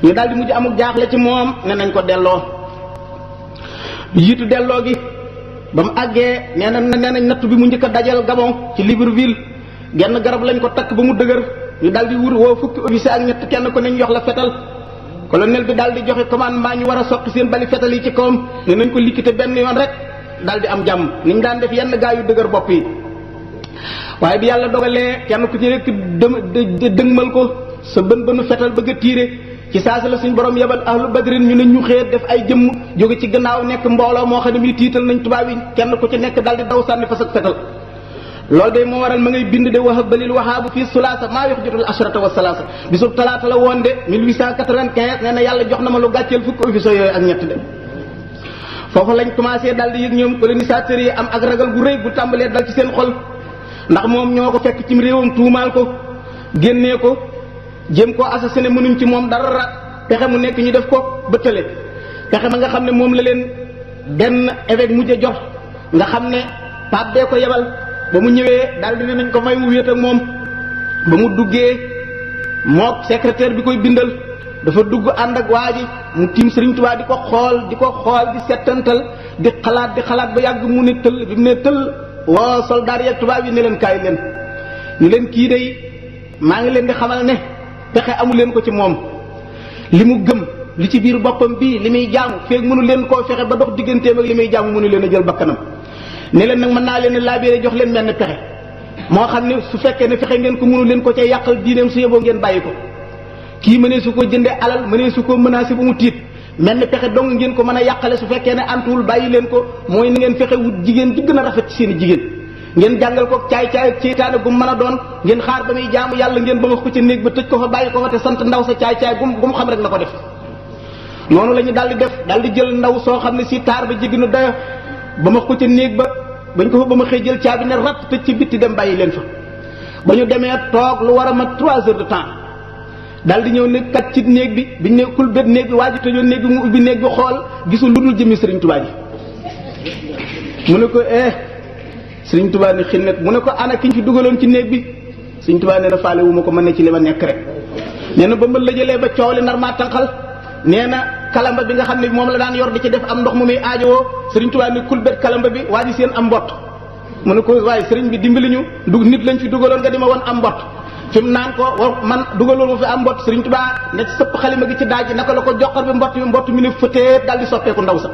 ñu daal di mujj amuk jaaxle ci moom ne nañ ko delloo. jiitu delloo gi ba mu àggee nee nañ natt bi mu njëkk a dajal Gabon ci Libreville genn garab lañ ko takk ba mu dëgër ñu daal di woo fukki officier ak ñett kenn ko nañ jox la fetal. colonel bi daal di joxe commandement ñu war a soqi seen bali fetal yi ci kawam ne nañ ko liquité benn yoon rek daal di am jàmm ni ñu daan def yenn gaa yu dëgër bopp yi. waaye bi yàlla dogalee kenn ku ci rek dëgmal ko sa bënu fetal bëgg a tiire ci saasi la suñ borom yebal ahlu badrin ñu ne ñu xeet def ay jëmm jóge ci gannaaw nekk mbooloo moo xam ne mi tiital nañ tubaab yi kenn ku ci nekk daal di daw sànni fas ak fetal. loolu de moo waral ma ngay bind de wahab balil wahaabu fii sulaasa maa yox jotul ashrata wa salaasa bisub talaata la woon de 1895 nee na yàlla jox na ma lu gàcceel fukki officier yooyu ak ñett de. foofu lañ commencé daal di yëg ñoom colonisateurs yi am ak ragal gu rëy bu tàmbalee dal ci seen xol ndax moom ñoo ko fekk ci réewam tuumaal ko génnee ko jéem koo assassiné mënuñ ci moom dara pexe mu nekk ñu def ko bëttale pexe ma nga xam ne moom la leen benn évêque mujj a jox nga xam ne pape bee ko yebal. ba mu ñëwee daal di ne nañ ko may mu wéet ak moom ba mu duggee mook secrétaire bi koy bindal dafa dugg ànd ak waa ji mu tiim Sëriñ Tuubaa di ko xool di settantal di xalaat ba yàgg mu ne tël bi mu ne tël woo soldaar yeeg tubaab yi ne leen kaay leen ni leen kii day maa ngi leen di xamal ne pexe amu leen ko ci moom li mu gëm li ci biir boppam bii li muy jaamu feeg mënu leen koo fexe ba dox digganteem ak li muy jaamu mënu leen a jël bakkanam ne leen nag mën naa leen laabiré jox leen benn pexe moo xam ne su fekkee ne fexe ngeen ko mënu leen ko ca yàqal diineem su yeboo ngeen bàyyi ko kii mënee su ko jëndee alal mënee su ko menacé ba mu tiit mel ni pexe dong ngeen ko mën a yàqale su fekkee ne antuwul bàyyi leen ko mooy ni ngeen fexe wut jigéen ji gën a rafet ci seen i jigéen ngeen jàngal ko caay-caay ak ceytaane gu mën a doon ngeen xaar ba muy jaamu yàlla ngeen ba ma ko ca néeg ba tëj ko fa bàyyi ko fa te sant ndaw sa caay-caay gu mu xam rek na ko def noonu la ñu daal di def daal di jël ndaw soo xam ne si taar ba jéggi na dayo ba ma ko ca néeg ba bañ ko fa ba ma xëy jël caabi ne rat tëj ci bitti dem bàyyi leen fa ba ñu demee toog lu war a mat 3 heures de temps daal di ñëw ne kat ci néeg bi biñ ne kul bét néeg bi waa ji tëjoon néeg bi mu ubbi néeg bi xool gisul lu dul jëmmi Sëriñ Tuubaa ji mu ne ko Sëriñ Tuubaa ne xinnet mu ne ko ana kiñ fi dugaloon ci néeg bi Sëriñ Tuubaa ne na faale wu ma ko mën ne ci li ma nekk rek nee na ba ma la jëlee ba coow li nar maa tànqal nee na kalamba bi nga xam ne moom la daan yor di ci def am ndox mu muy aajowoo Sëriñ Tuubaa ne kul bét kalamba bi waa ji seen am mbott mu ne ko waaye sëriñ bi dimbali ñu nit lañ fi dugaloon nga di ma won am mbott fi mu naan ko man dugaloo ma fi am mbott Sëriñ Tuubaa ne sëpp xalima gi ci daaj naka la ko joxor bi mbott mi ne fëteet daal di soppeeku ndaw sa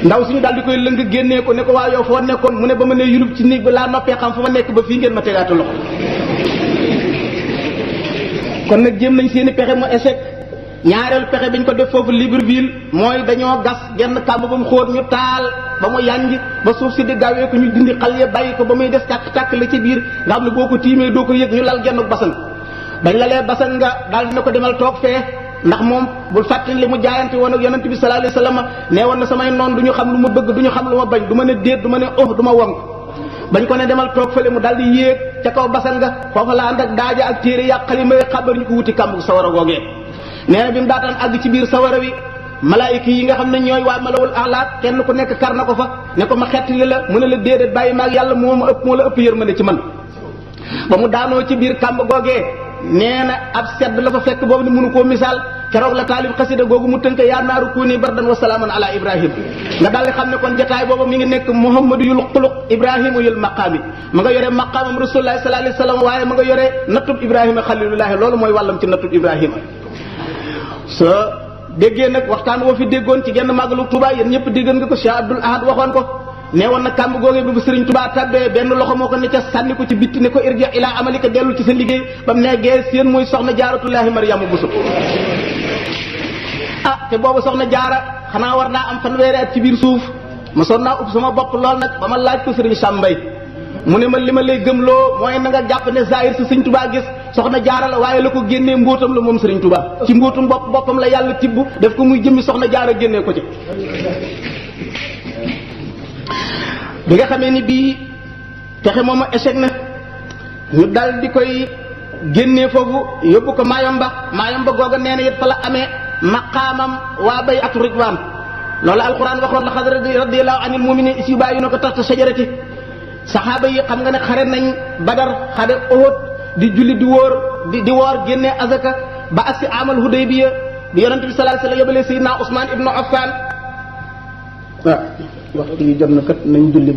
ndaw suñu daal di koy lëng génnee ko ne ko waa yow foo nekkoon mu ne ba ma ne yulub ci néeg bi laa noppee xam fa ma nekk ba fii ngeen ma tegaata loxo kon nag jéem nañ seeni pexe mu échec ñaareelu pexe biñ ko def foofu Libreville mooy dañoo gas genn kàmb ba mu xóot ñu taal ba mu yanj ba suuf si di gawee ko ñu dindi xal ya bàyyi ko ba muy des tàkk-tàkk la ci biir nga xam ne boo ko tiimee doo ko yëg ñu lal genn basan bañ la lee basan nga daal dina ko demal toog fee ndax moom bul fàttali li mu jaayante woon ak yonent bi sallallahu alayhi wasallam nee woon na samay noon du ñu xam lu ma bëgg du ñu xam lu ma bañ du ma ne déet du ma ne du ma wonk bañ ko ne demal toog fële mu daal di yéeg ca kaw basan nga foofa la ànd ak daaja ak téere yàq xalima yi xabar ñu ko wuti kàmbu sawara googee nee na bi mu daataan àgg ci biir sawara wi malaayika yi nga xam ne ñooy waa malawul axlaat kenn ku nekk kar na ko fa ne ko ma xettali la mu ne la déedéet bàyyi maag yàlla moo la ëpp yërmande ci man ba mu daanoo ci biir kàmb googee nee na ab sedd la fa fekk boobu ni mënu koo misaal keroog la taalib xasida googu mu tënk yaa naaru kuuni bardan wa salaaman ala ibrahim nga daal di xam ne kon jataay boobu mi ngi nekk muhammadu yul xuluq ibrahima yul maqaami ma nga yore maqaamam rasulullahi sallallahu alayhi wasallam waaye ma nga yore nattub ibrahima xalilullahi loolu mooy wàllam ci nattub ibrahima soo déggee nag waxtaan woo fi déggoon ci genn màggalu Tuubaa yéen ñëpp déggoon nga ko Cheikh Abdoul Ahad waxoon ko nee woon na kàmb googee bi bu Sëriñ Tuubaa tabbee benn loxo moo ko ne ca sànni ko ci bitti ne ko irji ila amalika dellu ci sa liggéey ba mu ne gee seen muy soxna jaaratullaahi Maryaama Buso te boobu soxna jaara xanaa war naa am fanweeri at ci biir suuf ma sonn naa ub sama bopp lool nag ba ma laaj ko Sëriñ Sàmbay mu ne ma li ma lay gëmloo mooy na nga jàpp ne zahir si Sëriñ Tuubaa gis soxna jaara la waaye la ko génnee mbóotam la moom Sëriñ Tuubaa ci mbóotum boppam la yàlla tibb def ko muy jëmmi soxna jaara génnee ko ci bi nga xamee ni bii pexe moom a échec na ñu dal di koy génnee foofu yóbbu ko Mayomba googa nee na it fa la amee maqaamam waa bay atu ridwaan loolu alquran waxoon la xad radiyallahu anil mu'minin is yubayyunaka tahta shajarati saxaaba yi xam nga ne xare nañ Badar xare Uhud di julli di wóor di woor génnee azaka ba agsi amal Hudaybiya bi yonent bi sallallahu alayhi wasallam yóbbalee Seydina Ousmane ibnu Affan waxtu yi jot na kat nañ julli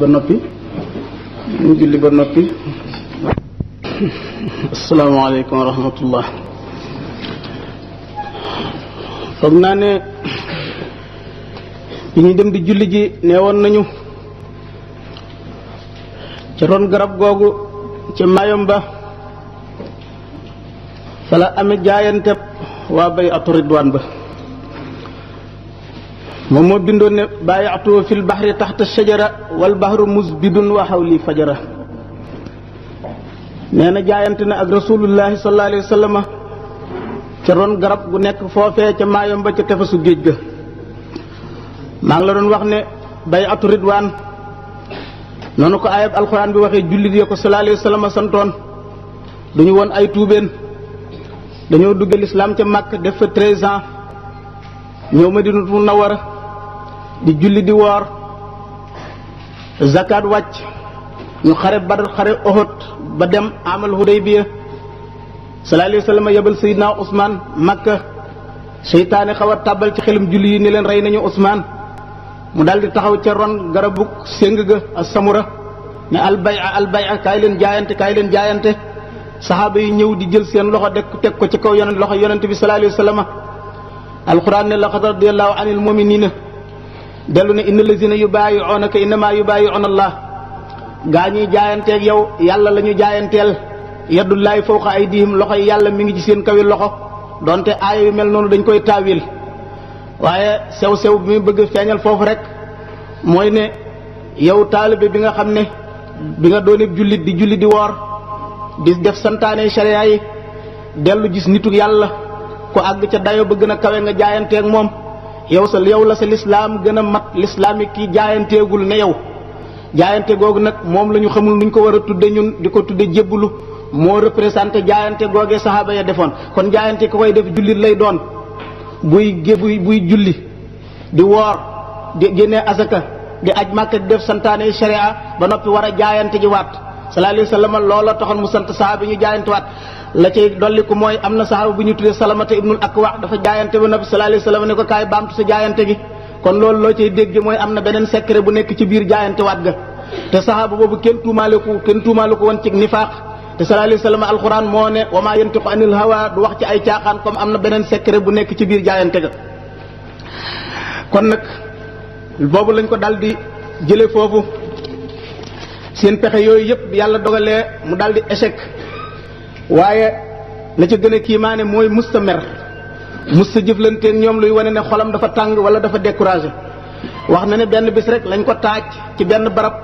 ba noppi asalaamaaleykum wa rahmatullah foog naa ne bi ñuy dem di julli ji nee woon nañu ca ron garab googu ca Mayomba fa la amee jaayante waa bay atu ridwaan ba moom moo bindoon ne baayatu fil bahri taxta shajara wal bahru musbidun wa hawli fajara nee na jaayante na ak rasulullahi sallallahu alayhi wa sallam ca ron garab gu nekk foofee ca Mayomba ca tefesu géej ga maa ngi la doon wax ne bayatu ridwaan noonu ko ayab alxuraan bi waxee jullit ya ko sallallahu alayhi wa sallam santoon duñu woon ay tuubeen dañoo dugge lislaam ca Makka def fa 13 ans ñëw Madinatu Munawwara di julli di woor zakat wàcc ñu xare Badar xare Uhud ba dem amal Hudaybiya sallallahu alayhi wa sallam yebal Seydina Ousmane Makka seytaane xaw a tàbbal ci xelum julli yi ni leen rey nañu Ousmane mu daal di taxaw ca ron garabu séng ga ak samura ne albaya kaay leen jaayante saxaaba yi ñëw di jël seen loxo teg ko ci kaw loxo yonent bi sallallahu alayhi wa sallam alquran ne laqad radiyallahu anil mu'minina dellu ne inna lazina yubaayi'unaka innama yubaayi'una allah gaa ñuy jaayanteeg yow yàlla la ñu jaayanteel yadullahi fawqa aydihim loxo yi yàlla mi ngi ci seen kawi loxo donte aaya yu mel noonu dañ koy taawil waaye sew bi muy bëgg feeñal foofu rek mooy ne yow taalibe bi nga xam ne bi nga doon jullit di woor di def santaane sharia yi dellu gis nitu yàlla ko àgg ca dayo ba gën a kawe nga jaayanteeg moom yow la sa lislaam gën a mat lislaam yi kii jaayanteegul ne yow jaayante googu nag moom la ñu xamul nuñ ko war a tudde ñun di ko tudde jébbalu moo représenté jaayante googee saxaaba ya defoon kon jaayante ko koy def jullit lay doon buy julli di woor di génnee asaka di aj Màkka di def santaane sharia ba noppi war a jaayante ji waat sallallahu alayhi wa sallam loola taxoon mu sant saxaaba ñu jaayante waat la cay dolli ko mooy am na saxaaba bu ñu tuddee Salamata ibnul Akwa dafa jaayante ba noppi sallallahu alayhi wa sallam ne ko kaay baamtu sa jaayante gi kon loolu loo cay dégg mooy am na beneen secret bu nekk ci biir jaayante waat ga te saxaaba boobu kenn tuumaale ko woon ci nifaaq te sallallahu alayhi wa sallam alquran moo ne wa maa yantiqu anil hawa du wax ci ay caaxaan comme am na beneen secret bu nekk ci biir jaayante ga kon nag boobu lañ ko dal di jële foofu seen pexe yooyu yëpp yàlla dogalee mu dal di échec waaye la ca gën a kiimaane mooy musta mer musta jëflanteeg ñoom luy wane ne xolam dafa tàng wala dafa découragé wax na ne benn bis rek lañ ko taaj ci benn barab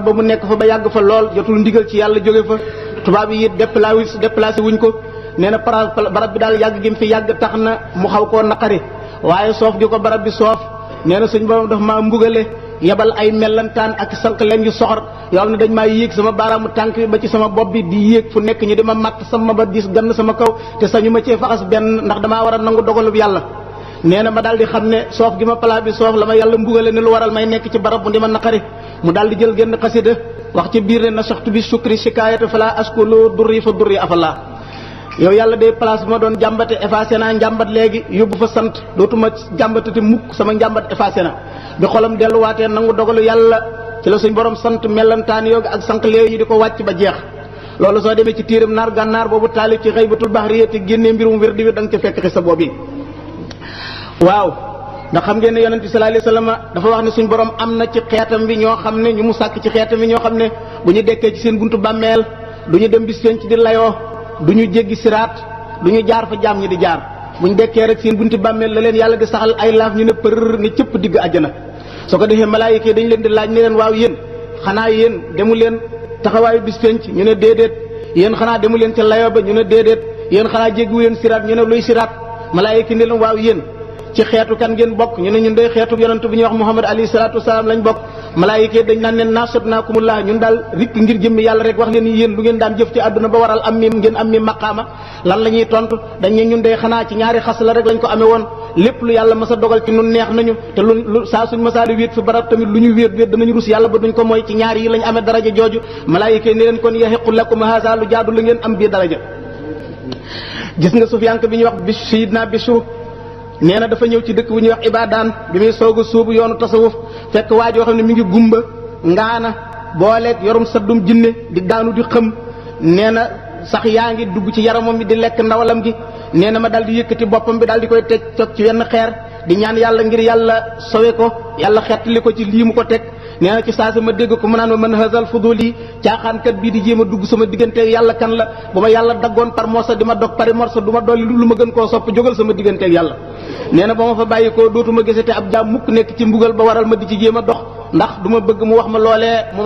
ba mu nekk fa ba yàgg fa lool jotul ndigal ci yàlla jóge fa tubaab yi it déplacé wuñ ko nee na barab bi daal yàgg gi mu fi yàgg tax na mu xaw koo naqari waaye soof gi ko barab bi soof nee na suñ borom dafa maa mbugale yebal ay mellantaan ak sànq leen yu soxor yoo xam ne dañ maa yéeg sama baaraamu tànk bi ba ci sama bopp bi di yéeg fu nekk ñu di ma matt sama ba diis gann sama kaw te sañu ma cee faxas benn ndax damaa war a nangu dogalub yàlla nee na ma daal di xam ne soof gi ma pala bi soof la ma yàlla mbugale ne lu waral may nekk ci barab bu di ma naqari mu daal di jël genn xasida wax ci biir ne na saxtu bi sukri shikaayata fala askulu durri fa durri afala yow yàlla day place bu ma doon jàmbate effacé naa njàmbat léegi yóbbu fa sant dootuma jàmbatati mukk sama njàmbat effacé na bi xolam delluwaatee nangu dogalu yàlla ci la suñ borom sant mellantaan yoogu ak sànq léegi ñu di ko wàcc ba jeex loolu soo demee ci tiiram naar gànnaar boobu taalif ci xaybatul bahriya te génnee mbirum wér di wér da nga ca fekk xisa boobu waaw ndax xam ngeen ne yonent bi sallallahu alayhi wasallam dafa wax ne suñ borom am na ci xeetam bi ñoo xam ne ñu mu sàkk ci xeetam bi ñoo xam ne bu ñu dekkee ci seen buntu bàmmeel du ñu dem bis penc di layoo du ñu jéggi siraat du ñu jaar fa jaam ñi di jaar bu ñu dekkee rek seen bunti bàmmeel la leen yàlla di saxal ay laaf ñu ne për ne cëpp digg àjjana soo ko defee malaayika dañ leen di laaj ne leen waaw yéen xanaa yéen demu leen taxawaayu bis penc ñu ne déedéet yéen xanaa demu leen ca layoo ba ñu ne déedéet yéen xanaa jéggiwu leen siraat ñu ne luy siraat malaayika ne leen waaw yéen ci xeetu kan ngeen bokk ñu ne ñun day xeetu yonent bi ñuy wax Muhammad alayhi salaatu wasalaam lañ bokk malaayika dañ naan leen nashatnaakumullah ñun daal rikk ngir jëmmi yàlla rek wax leen ni yéen lu ngeen daan jëf ci àdduna ba waral am mi ngeen am mi maqaama lan la ñuy tontu dañ ne ñun day xanaa ci ñaari xas la rek lañ ko amee woon lépp lu yàlla mas a dogal ci nun neex nañu te lu saa suñ masaari wéet fi barab tamit lu ñu wéet danañu rus yàlla ba duñ ko mooy ci ñaari yi lañ amee daraja jooju malaayika ne leen kon yahiqu lakum haza lu jaadu la ngeen am bii daraja gis nga sufiyank bi ñuy wax bi sayidna Bishr nee na dafa ñëw ci dëkk bu ñuy wax Ibadan bi muy soog a suubu yoonu tasawuf fekk waa joo xam ne mi ngi gumba ngaana booleeg yorum saddum jinne di daanu di xëm nee na sax yaa ngi dugg ci yaramam bi di lekk ndawalam gi nee na ma daal di yëkkati boppam bi daal di koy teg toog ci wenn xeer di ñaan yàlla ngir yàlla sowe ko yàlla xettali ko ci lii mu ko teg nee na ci saa si ma dégg ko mu naan ma man hasal fuduli caaxaankat bii di jéem a dugg sama diggante yàlla kan la bu ma yàlla daggoon par morsa di ma dog pari morsa du ma dolli lu ma gën koo sopp jógal sama digganteeg yàlla nee na ba ma fa bàyyi ko dootuma gisate ab jaam mukk nekk ci mbugal ba waral ma di ci jéem a dox ndax du ma bëgg mu wax ma loolee mu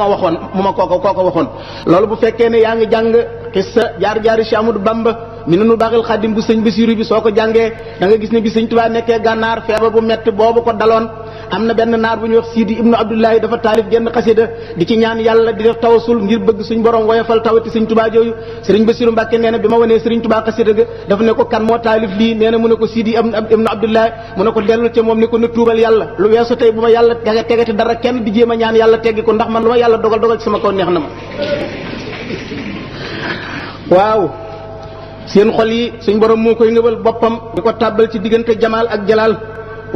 ma kooko waxoon loolu bu fekkee ne yaa ngi jàng xissa jaar-jaari Cheikh Ahmadou Bamba mi nanu baaxil xadim bu sëñ Basiru bi soo ko jàngee da nga gis ne bi sëñ Tuubaa nekkee gànnaar feebar bu metti boobu ko daloon am na benn naar bu ñuy wax Sidi Ibnu Abdullahi dafa taalif genn xasida di ci ñaan yàlla di def tawasul ngir bëgg suñ borom woyofal tawati sëñ Tuubaa jooju sëriñ Basiru Mbàkke nee na bi ma wanee sëriñ Tuubaa xasida ga dafa ne ko kan moo taalif lii nee na mu ne ko Sidi Ibnu Abdullahi mu ne ko dellu ca moom ne ko na tuubal yàlla lu weesu tey bu ma yàlla tegati dara kenn di jéem a ñaan yàlla teggi ko ndax man lu ma yàlla dogal ci sama kaw neex na ma waaw seen xol yi suñ borom moo koy ngëbal boppam di ko tàbbal ci diggante jamaal ak jalaal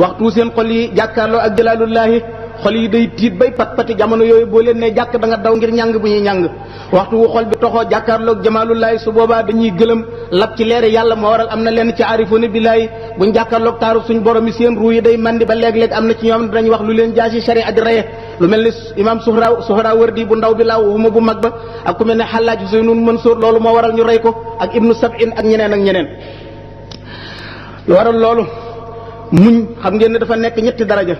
waxtu seen xol yi jàkkaarloo ak jalaalullaahi xol yi day tiit bay pat-pati jamono yooyu boo leen ne jàkk da nga daw ngir ñàng bu ñuy ñàng waxtu wu xol bi toxoo jàkkaarloo ak jamaalullaahi su boobaa dañuy gëlëm lab ci leere yàlla moo waral am na lenn ci aarifoona billaahi buñ jàkkaarloo taaru suñ borom yi seen ruu yi day mandi ba léeg-léeg am na ci ñoom dinañ wax lu leen jaasi sharia di reye lu mel ni imam Suhra Wardi bu ndaw bi laaw huma bu mag ba ak ku mel ne Xallaaj Huseynun Mansour loolu moo waral ñu rey ko ak ibnu Sab'in ak ñeneen lu waral loolu muñ xam ngeen ne dafa nekk ñetti daraja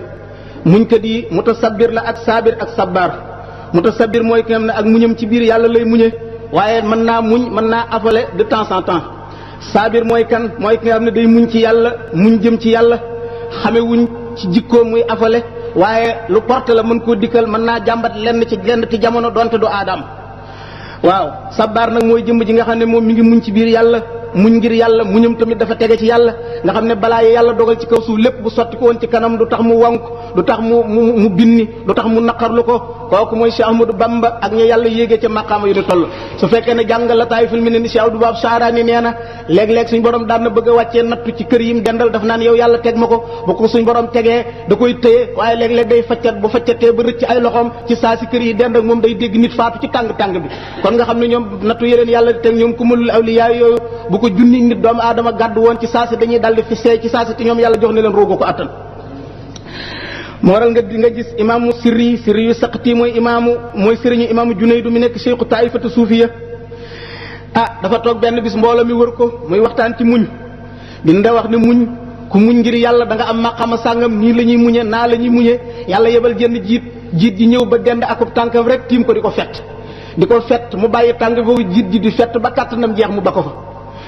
muñ kat yi mutasabbir la ak saabir ak sabbaar mutasabbir mooy ki nga xam ne ak muñam ci biir yàlla lay muñe waaye mën naa muñ mën naa affale de temps en temps saabir mooy kan mooy ki nga xam ne day muñ ci yàlla muñ jëm ci yàlla xame wuñ ci jikkoom muy affale waaye lu porte la mën koo dikkal mën naa jàmbat lenn ci jamono donte du aadam waaw sabbaar nag mooy jëmm ji nga xam ne moom mi ngi muñ ci biir yàlla muñ ngir yàlla muñam tamit dafa tege ci yàlla nga xam ne balaa yàlla dogal ci kaw suuf lépp bu sotti ko woon ci kanam du tax mu wonk du tax mu binni du tax mu naqarlu ko kooku mooy Cheikh Ahmadou Bamba ak ñu yàlla yéegee ca maqaama yu di toll su fekkee ne jàng la taay filmi ne ni Cheikh Abdou Bab Saarani nee na léeg-léeg suñ borom daan na bëgg a wàccee nattu ci kër yi mu dendal daf naan yow yàlla teg ma ko bu ko suñ borom tegee da koy téye waaye léeg-léeg day faccat bu faccatee ba rëcc ay loxoom ci saa si kër yi dend ak moom day dégg nit faatu ci tàng-tàng bi kon nga xam ne ñoom nattu yeneen yàlla teg ñoom kumulul awliya yooyu bu ko junni nit doomu aadama gàddu woon ci saa si dañuy daldi fi seey ci saa si te ñoom yàlla jox ne leen roogu ko attan moo waral nga gis imaamu sirri yu saqati mooy sëriñu imaamu junaydu mi nekk cheikhu taifatu suufiya dafa toog benn bis mbooloo mi wër ko muy waxtaan ci muñ dina wax ne muñ ku muñ ngir yàlla da nga am maqama sàngam nii la ñuy muñe naa la ñuy muñe yàlla yebal jënd jiit ji ñëw ba dend akub tànkam rek tiim ko di ko fett mu bàyyi tànk foofu jiit ji di fett ba kàttanam jeex mu ba ko fa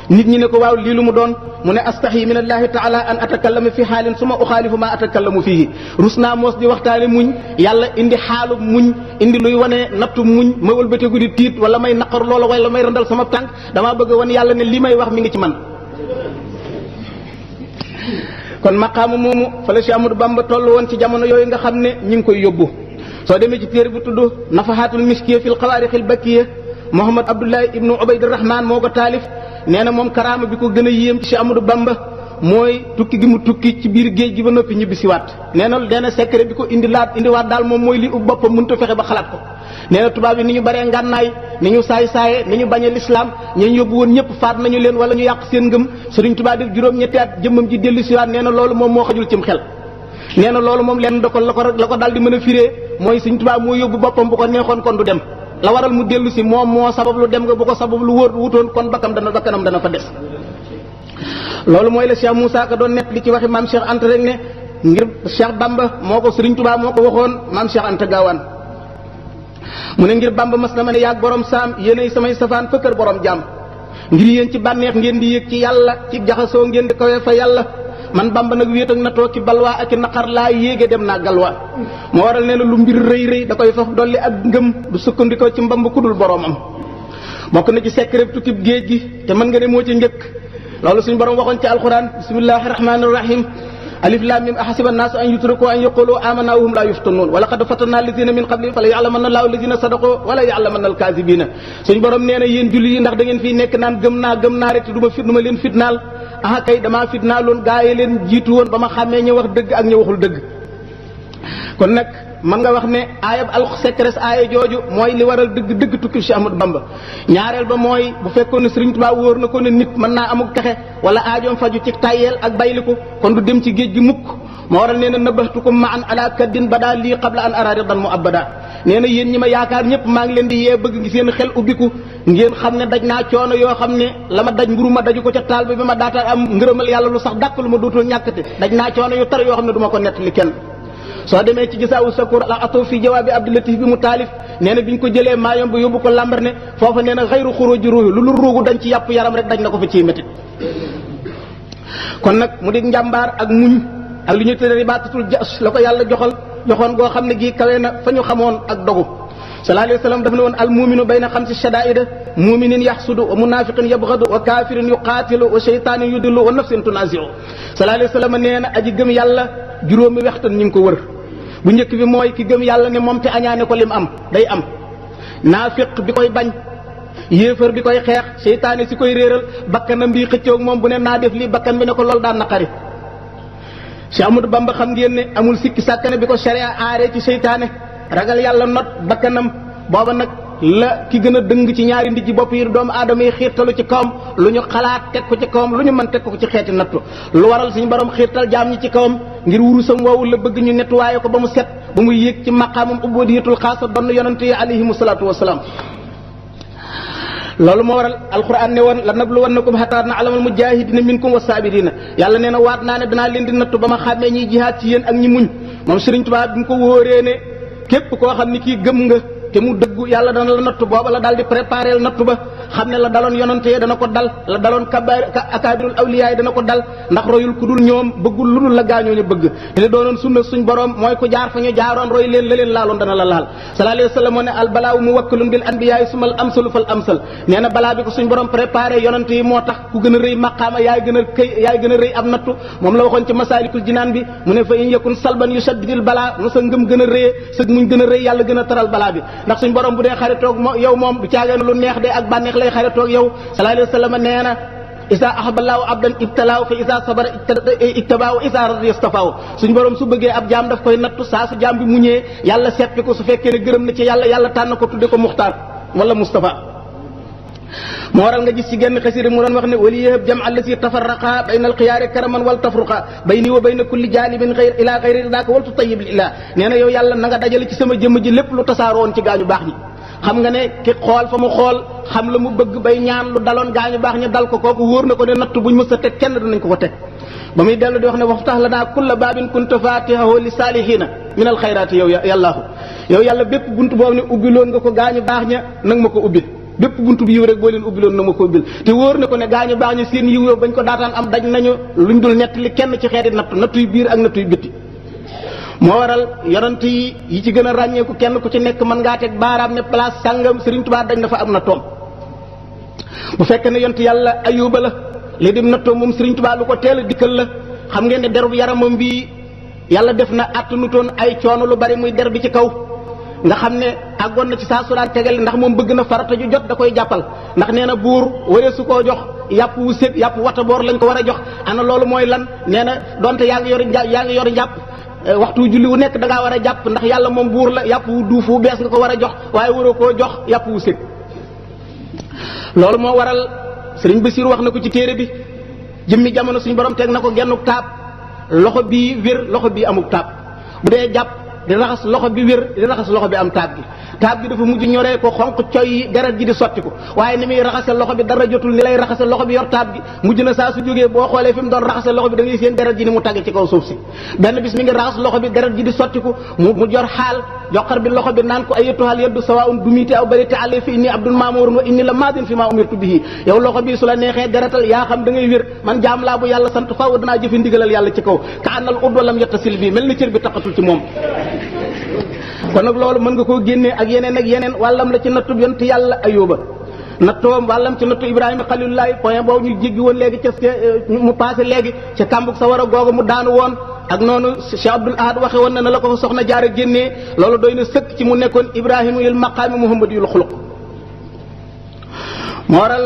nit ñi ne ko waaw lii lu mu doon mu ne astahi min allahi taala an atakallama fi xaalin suma uxaalifu ma atakallamu fihi rus naa moos di waxtaane muñ yàlla indi xaalu muñ indi luy wane nattu muñ ma wëlbateeku di tiit wala may naqar loola wala may randal sama tànk damaa bëgg wan yàlla ne li may wax mi ngi ci man kon maqaamu moomu fa la Cheikh Ahmadou Bamba toll woon ci jamono yooyu nga xam ne ñi ngi koy yóbbu soo demee ci téere bu tudd nafahatul miskiya fil xawaarixil bakkiya Muhammad Abdullahi ibnu Ubaydirahman moo ko taalif nee na moom karaama bi ko gën a yéem ci Cheikh Ahmadou Bamba mooy tukki gi mu tukki ci biir géej gi ba noppi ñibbi siwaat nee na secret bi ko indiwaat daal moom mooy li ub boppam mënut a fexe ba xalaat ko nee na tubaab yi ni ñu baree ngànnaay ni ñu saay-saaye ni ñu bañee lislaam ñu yóbbu woon ñëpp faat nañu leen wala ñu yàq seen ngëm Sëriñ Tuubaa def juróom-ñetti at jëmmam ji dellu siwaat nee na loolu moom moo xajul cim xel nee na loolu moom leen da ko la ko daal di mën a firee mooy Sëriñ Tuubaa moo yóbbu boppam bu ko neexoon kon du dem la waral mu dellu si moom moo sabab lu dem nga bu ko sabab lu wutoon kon bakkanam dana fa des loolu mooy la Cheikh Moussa Ka doon nett li ci waxi maam Cheikh Anta rek ne ngir Cheikh Bamba moo ko Sëriñ Tuubaa moo ko waxoon maam Cheikh Anta Gaawaan mu ne ngir Bamba mas na ma ne yaag borom saam yéenay samay safaan fa kër borom jaam ngir yéen ci bànneex ngeen di yëg ci yàlla ci jaxasoo ngeen di kawee fa yàlla man Bamba nag wéet ak na toog ci balwaa ak i naqar laa yéege dem naa galwaa moo waral nee na lu mbir rëy da koy faf dolli ak ngëm du sukkandikoo ci mbamb ku dul boroomam bokk na ci secret tukkib géej gi te mën nga ne moo ci njëkk loolu suñu borom waxoon ci alquran bismillahi rahmani rahim alif lam mim ahasiba annaasu an yutraku an yaqulu amanna wa hum la yuftanun wa laqad fatanna alladina min qablihim fala ya'lamanna allahu alladina sadaqu wala ya'lamanna alkazibina suñu borom nee na yéen julli yi ndax da ngeen fii nekk naan gëm naa rek te du ma leen fitnaal kay damaa fitnaaloon gaa yi leen jiitu woon ba ma xàmmee ñu wax dëgg ak ñu waxul dëgg kon nag mën nga wax ne aayab secret aaya jooju mooy li waral dëgg tukki Cheikh Ahmadou Bamba ñaareel ba mooy bu fekkoon ne Sëriñ Tuubaa wóor na ko ne nit mën naa amuk texe wala aajoom faju ci tayyeel ak bayliku kon du dem ci géej gi mukk moo waral nee na nabahtukum ma an ala kaddin bada lii qabla an ara ridan mu abada nee na yéen ñi ma yaakaar ñëpp maa ngi leen di yee bëgg ngi seen xel ubbiku ngeen xam ne daj naa coono yoo xam ne la ma daj mburu ma daju ko ca taal bi ma daata am ngërëmal yàlla lu sax dàkk lu ma dootul ñàkkate daj naa coono yu tar yoo xam ne du ma ko nettali kenn soo demee ci gisaawu sakour la ato fii jawaabi abdulatif bi mu taalif nee na bi ñu ko jëlee maayom ba yóbbu ko lambar ne foofa nee na xayru xuruji ruuhi lu ruugu dañ ci yàpp yaram rek dañ na ko fa ciy métit kon nag mu di njàmbaar ak muñ ak li ñu tëddee ribaatatul jas la ko yàlla joxoon goo xam ne gii kawe na fa ñu xamoon ak dogu sallallahu alayhi wa sallam daf ne woon al muminu bayna xamsi shadaida muminin yaxsudu wa munafiqin yabgadu wa kafirin yuqaatilu wa sheytaanin yudillu wa nafsin tunasiu sallallahu alayhi wa sallam nee na aji gëm yàlla juróomi wextan ñu ngi ko wër bu njëkk bi mooy ki gëm yàlla ne moom te añaane ko lim am day am naafiq bi koy bañ yéefar bi koy xeex seytaane si koy réeral bakkanam bi xëccoog moom bu ne naa def lii bakkan bi ne ko loolu daan naqari Cheikh Ahmadou Bamba xam ngeen ne amul sikki sàkkane bi ko sharia aaree ci seytaane ragal yàlla not bakkanam booba nag la ki gën a dëng ci ñaari ndijji bopp yi doomu aadama yi xiirtalu ci kawam lu ñu xalaat teg ko ci kawam lu ñu mën teg ko ci xeeti nattu lu waral suñu borom xiirtal jaam ñi ci kawam ngir wurusam woowu la bëgg ñu nettuwaaye ko ba mu set ba muy yéeg ci maqaamam ubudiyatul xaasa donn yonante yi alayhimu salaatu wasalaam loolu moo waral alquran ne woon la nabluwannakum hatta na'lamal mujahidina minkum was-sabirina yàlla nee na waat naa ne danaa leen di nattu ba ma xàmmee ñiy jihaad ci yéen ak ñi muñ moom Sëriñ Tuubaa bi mu ko wóoree ne képp koo xam ni kii gëm nga te mu dëggu yàlla dana la nattu booba la daal di préparer nattu ba xam ne la daloon yonante yi dana ko dal la daloon akaabirul awliyaa yi dana ko dal ndax royul ku dul ñoom bëggul lu dul la gaañoo ñu bëgg te li doonoon sunna suñ borom mooy ku jaar fa ñu jaaroon roy leen la leen laaloon dana la laal sallallahu alayhi wa sallam moo ne al balaaw muwakkilun bil anbiyaa sumal amsalu fal amsal nee na balaa bi ko suñ borom préparé yonante yi moo tax ku gën a rëy maqaama yaay gën a rëy ab nattu moom la waxoon ci masaalikul jinaan bi mu ne fa in yakun salban yusaddidil balaa nu sa ngëm gën a rëyee sa muñ gën a rëy yàlla gën a taral balaa bi ndax suñ borom bu dee xaritoog yow moom du caageen lu neex de ak bànneex lay xaritoog yow sallallahu alayhi wa sallam nee na isa ahaballahu abdan ibtalaaw fa isa sabara ittabaaw isa radiya istafaaw suñ borom su bëggee ab jaam daf koy nattu saa su jaam bi muñee yàlla seppi ko su fekkee ne gërëm na ci yàlla tànn ko tudde ko muxtaar wala mustafa moo waral nga gis ci genn xasida mu doon wax ne wali yahab jam allati tafarraqa bayna alxiyaari karaman wal tafruqa bayni wa bayna kulli janibin ila xayri ridaaka wal tutayib lillah nee na yow yàlla na nga dajale ci sama jëmm ji lépp lu tasaaroon ci gaañu baax ñi xam nga ne ki xool fa mu xool xam la mu bëgg bay ñaan lu daloon gaañu baax ñi dal ko kooku wóor na ko ne natt buñ mës a teg kenn dinañ ko teg ba muy dellu di wax ne waftax lanaa kulla baabin kunta fatihahu li saalihiina min al xayraati yow yàllaahu yow yàlla bépp buntu boobu ne ubbiloon nga ko gaañu baax ña nag ma ko ubbil bépp buntu bi yiw rek boo leen ubbiloon na ma ko ubbil te wóor na ko ne gaañu baax ña seen yiw yow bañ ko daataan am daj nañu luñ dul nett li kenn ci xeeti nattu yu biir ak nattu yu bitti moo waral yonent yi ci gën a ràññeeku kenn ku ci nekk mën ngaa teg baaraam ne place sàngam Sëriñ Tuubaa dañ na fa am na toom bu fekkee ne yonent yàlla Ayuba la li dem na toom moom Sëriñ Tuubaa lu ko teel a dikkal la xam ngeen ne derub yaramam bi yàlla def na attanutoon ay coono lu bari muy der bi ci kaw nga xam ne àggoon na ci saa su daan tegal ndax moom bëgg na farata ju jot da koy jàppal ndax nee na buur waree su koo jox yàpp wu sét yàpp wata boor lañ ko war a jox ana loolu mooy lan nee na donte yaa ngi yor jàpp waxtu julli wu nekk da ngaa war a jàpp ndax yàlla moom buur la yàpp wu duuf wu bees nga ko war a jox waaye waroo koo jox yàpp wu sét loolu moo waral sëriñ Basiir wax na ko ci téere bi jëmmi jamono suñu borom teg na ko gennuk taab loxo bii wér loxo bii amuk taab bu dee jàpp di raxas loxo bi wér di raxas loxo bi am taab gi dafa mujj ñoree ko xonq coy yi deret ji di sotti ko waaye ni muy raxase loxo bi dara jotul ni lay raxase loxo bi yor taab gi mujj na saa su jógee boo xoolee fi mu doon raxase loxo bi da ngay seen deret ji ni mu tàgge ci kaw suuf si benn bis mi ngi raxas loxo bi deret ji di sotti ko mu jor xaal joxar bi loxo bi naan ko ayyatuhal yaddu sawaa'un dumiti aw bariti alay fi inni abdul maamurun wa inni la maadin fi ma umirtu bihi yow loxo bi su la neexee deretal yaa xam da ngay wér man jaam laa bu yàlla sant faaw danaa jëfe ndigalal yàlla ci kaw ka annal udwa lam yattasil bi mel ni cër bi taqatul ci moom kon nag loolu mën nga koo génnee ak yeneen wàllam la ci nattub yonent yàlla Ayuba nattoom wàllam ci nattu Ibrahima xalilullahi point boobu ñu jéggi woon léegi ca mu passé léegi ca kàmbug sa war a googu mu daanu woon ak noonu Cheikh Abdoul Ahad waxe woon na la ko fa soxna jaara génnee loolu doy na sëkk ci mu nekkoon Ibrahima yul maqaami Muhammad yul xuluq moo waral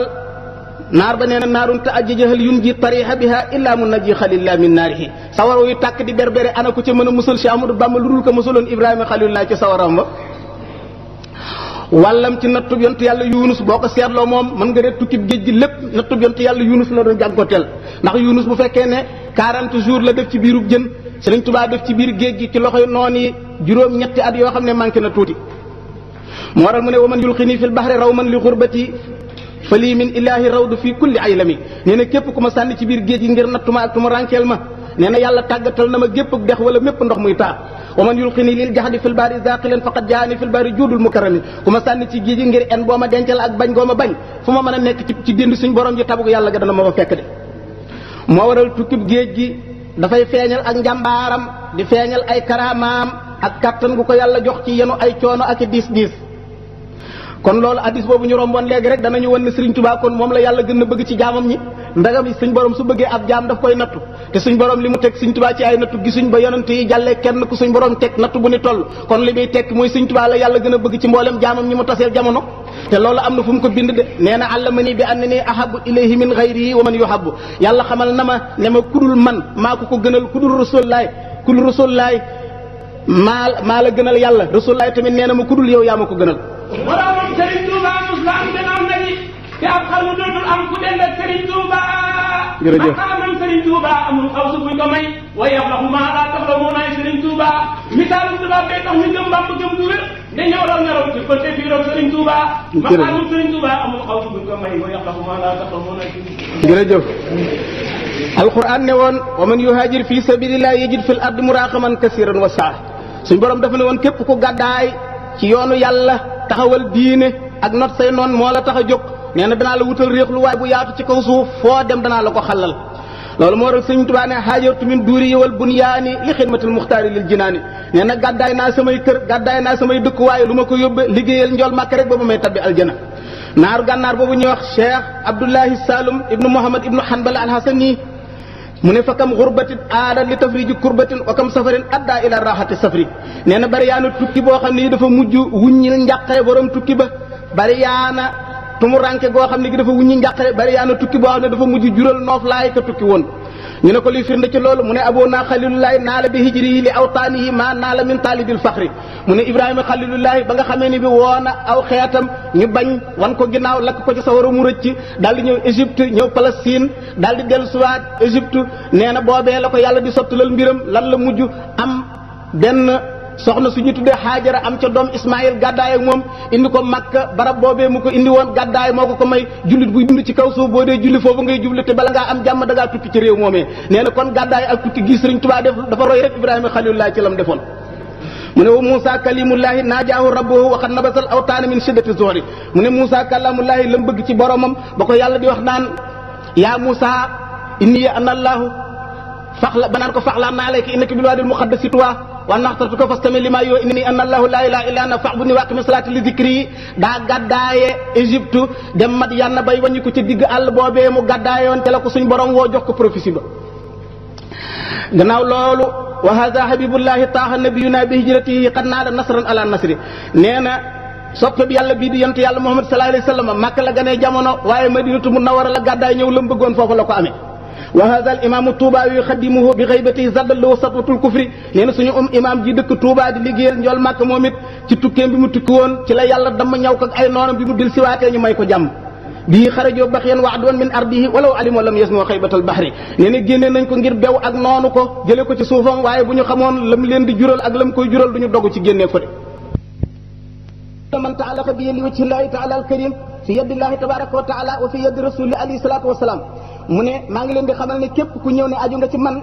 naar ba nee na naarun ta ajjajahal yun ji tariha biha illa mun naji xalillah min naarihi sawara yu tàkk di berbere ana ku ca mën a musal Cheikh Amadou Bamba lu dul ko musaloon Ibrahima xalilullah ci sawaram ba wàllam ci nattub yontu yàlla Yunus boo ko seetloo moom mën nga ne tukkib géej gi lépp nattub yontu yàlla Yunus la doon jànkoteel ndax Yunus bu fekkee ne 40 jours la def ci biirub jën Sëriñ Tuubaa def ci biir géej gi ci loxoy noon yi juróom-ñetti at yoo xam ne manqué na tuuti moo waral mu ne waman yulqini fil bahri rawman li xurbati fa lii min illaahi rawdu fii kulli aylami nee na képp ku ma sànni ci biir géej gi ngir nattuma ak tuma rànkeel ma nee na yàlla tàggatal na ma gépp dex wala mépp ndox muy taa wa man yulqini lil jaxdi fil baari zaqilan faqad jaani fil baari juudul mukarrami ku ma sànni ci géej gi ngir en boo ma dencal ak bañ goo ma bañ fu ma mën a nekk ci dénd suñ borom ji tabu yàlla ga dana ma fa fekk de moo waral tukkib géej gi dafay feeñal ak njàmbaaram di feeñal ay karaamaam ak kattan gu ko yàlla jox ci yenu ay coono ak i diis kon loolu hadis boobu ñu romboon léegi rek danañu wan ne Sëriñ Tuubaa kon moom la yàlla gën a bëgg ci jaamam ñi ndagam yi suñ borom su bëggee ab jaam daf koy nattu te suñ borom li mu teg Sëriñ Tuubaa ci ay nattu gisuñ ba yonent yi jàllee kenn ku suñ borom teg nattu bu ni toll kon li muy tekk mooy Sëriñ Tuubaa la yàlla gën a bëgg ci mboolem jaamam ñi mu taseel jamono te loolu am na fu mu ko bind de nee na allamani bi annani ahabbu ilayhi min ghayrihi wa man yuhabbu yàlla xamal na ma ne ma kudul man maa ko gënal kudul rasulullaay maa la gënal yàlla rasulullaay tamit nee na ma kudul yow yaa ma ko gënal boroomam Serigne Touba musla am gannaaw na ni te ab xalu dootul am ku dend ak Serigne Touba. jërëjëf maqaamam Serigne Touba amul xaw su buñ ko may waaye yaxlaxu maa laa taxlamuun ay Serigne Touba misaalum Touba bee tax ñu gëm Bamba gëm du wér ne ñoo raw ñaraw ci ko te fii roog Serigne Touba maqaamum Serigne Touba amul xaw si buñ ko may wa yaqafu ma la taqamuna jërëjëf alquran ne woon wa man yuhajir fi sabilillahi yajid fil ardi muraqaman kasiran wa saa suñ borom dafa ne woon képp ku gàddaay ci yoonu yàlla taxawal diine ak not say noon moo la tax a jóg nee na danaa la wutal réexlu waay bu yaatu ci kaw suuf foo dem danaa la ko xalal loolu moo tax Sëriñ Tuubaa ne haajartu min duuri wal bunyaani li xidmatil muxtaari lil jinaani nee na gàddaay naa samay kër gàddaay naa samay dëkkuwaay lu ma ko yóbbe liggéeyal njool màkk rek ba ba may tabbi aljana naaru gànnaar boobu ñuy wax Cheikh Abdullahi Saloum ibnu Muhammad ibnu Hanbal al-Hasani mu ne fa kam xurbatin aada li tafriji kurbatin wa kam safarin adda ila raxati safri nee na bari yaana tukki boo xam ne dafa mujj wuññil njàqare borom tukki ba bari yaana tumuranke goo xam ne gi dafa wuññi njàqare bari yaana tukki boo xam ne dafa mujj jural noof laay ka tukki woon ñu ne ko liy firnde ci loolu mu ne aboona xalilullahi naala bi hijrihi li awtaanihi ma naala min taalibil faxri mu ne ibrahima xalilullahi ba nga xamee ni bi woona aw xeetam ñu bañ wan ko ginnaaw lakk ko ci sawara mu rëcc daal di ñëw Égypte ñëw Palestine daal di dellu siwaat Égypte nee na boobee la ko yàlla di sottalal mbiram lan la mujj am benn soxna suñu tuddee Haajara am ca doom Ismaïl gàddaay ak moom indi ko Makka barab boobee mu ko indi woon gàddaay moo ko may jullit buy dund ci kaw suuf boo dee julli foofu ngay jubli te bala ngaa am jàmm da ngaa tukki ci réew moomee nee na kon gàddaay ak tukki gi Sëriñ Tuubaa def dafa roy rek Ibrahima xalilullahi ci lam defoon mu ne wa Moussa kalimullahi naajaahu rabbuhu wa qad nabasal awtaana min shiddati zuhri mu ne Moussa kalamullahi lam bëgg ci boromam ba ko yàlla di wax naan yaa Moussa inni ana allahu faxla banaan ko faxlaa naa layka innaka bil waadil muqaddasi tuwa wa naxtartuka fastami lima yoo inni ana allahu laa ilaha illa ana fa'budni wa aqimi salaati li dikri daa gàddaaye Égypte dem Madiyana bay waññi ko ci digg àll boobee mu gàddaayoon te la ko suñ borom woo jox ko prophétie ba gannaaw loolu wa hada habibullahi taaha nabiyuna bi hijratihi qad naada nasran ala nasri nee na soppe bi yàlla bii di yonent yàlla Muhammad sallallahu alayhi wa sallam Makka la ganee jamono waaye Madinatu Munawwara la gàddaay ñëw la mu bëggoon foofu la ko amee wa hada al imaamu Touba yuxaddimuhu bi xaybatihi zaddallahu satwatul kufri nee na suñu imaam ji dëkk Touba di liggéeyal njool Makka moom it ci tukkeem bi mu tukki woon ci la yàlla dama ñaw ko ak ay noonam bi mu dil siwaatee ñu may ko jàmm bii xarajoo baxyan wa'dun min ardihi walaw alimu lam yasnu xaybatal bahri nee na génne nañ ko ngir bew ak noonu ko jële ko ci suufam waaye bu ñu xamoon lam leen di jural ak lam koy jural du ñu dogg ci génnee ko de man taalaqa bi li wajhi llahi taala al karim fi yadillahi tabaraka wa taala wa fi yadi rasuli alayhi salatu wasalaam mu ne maa ngi leen di xamal ne képp ku ñëw ne aju nga ci man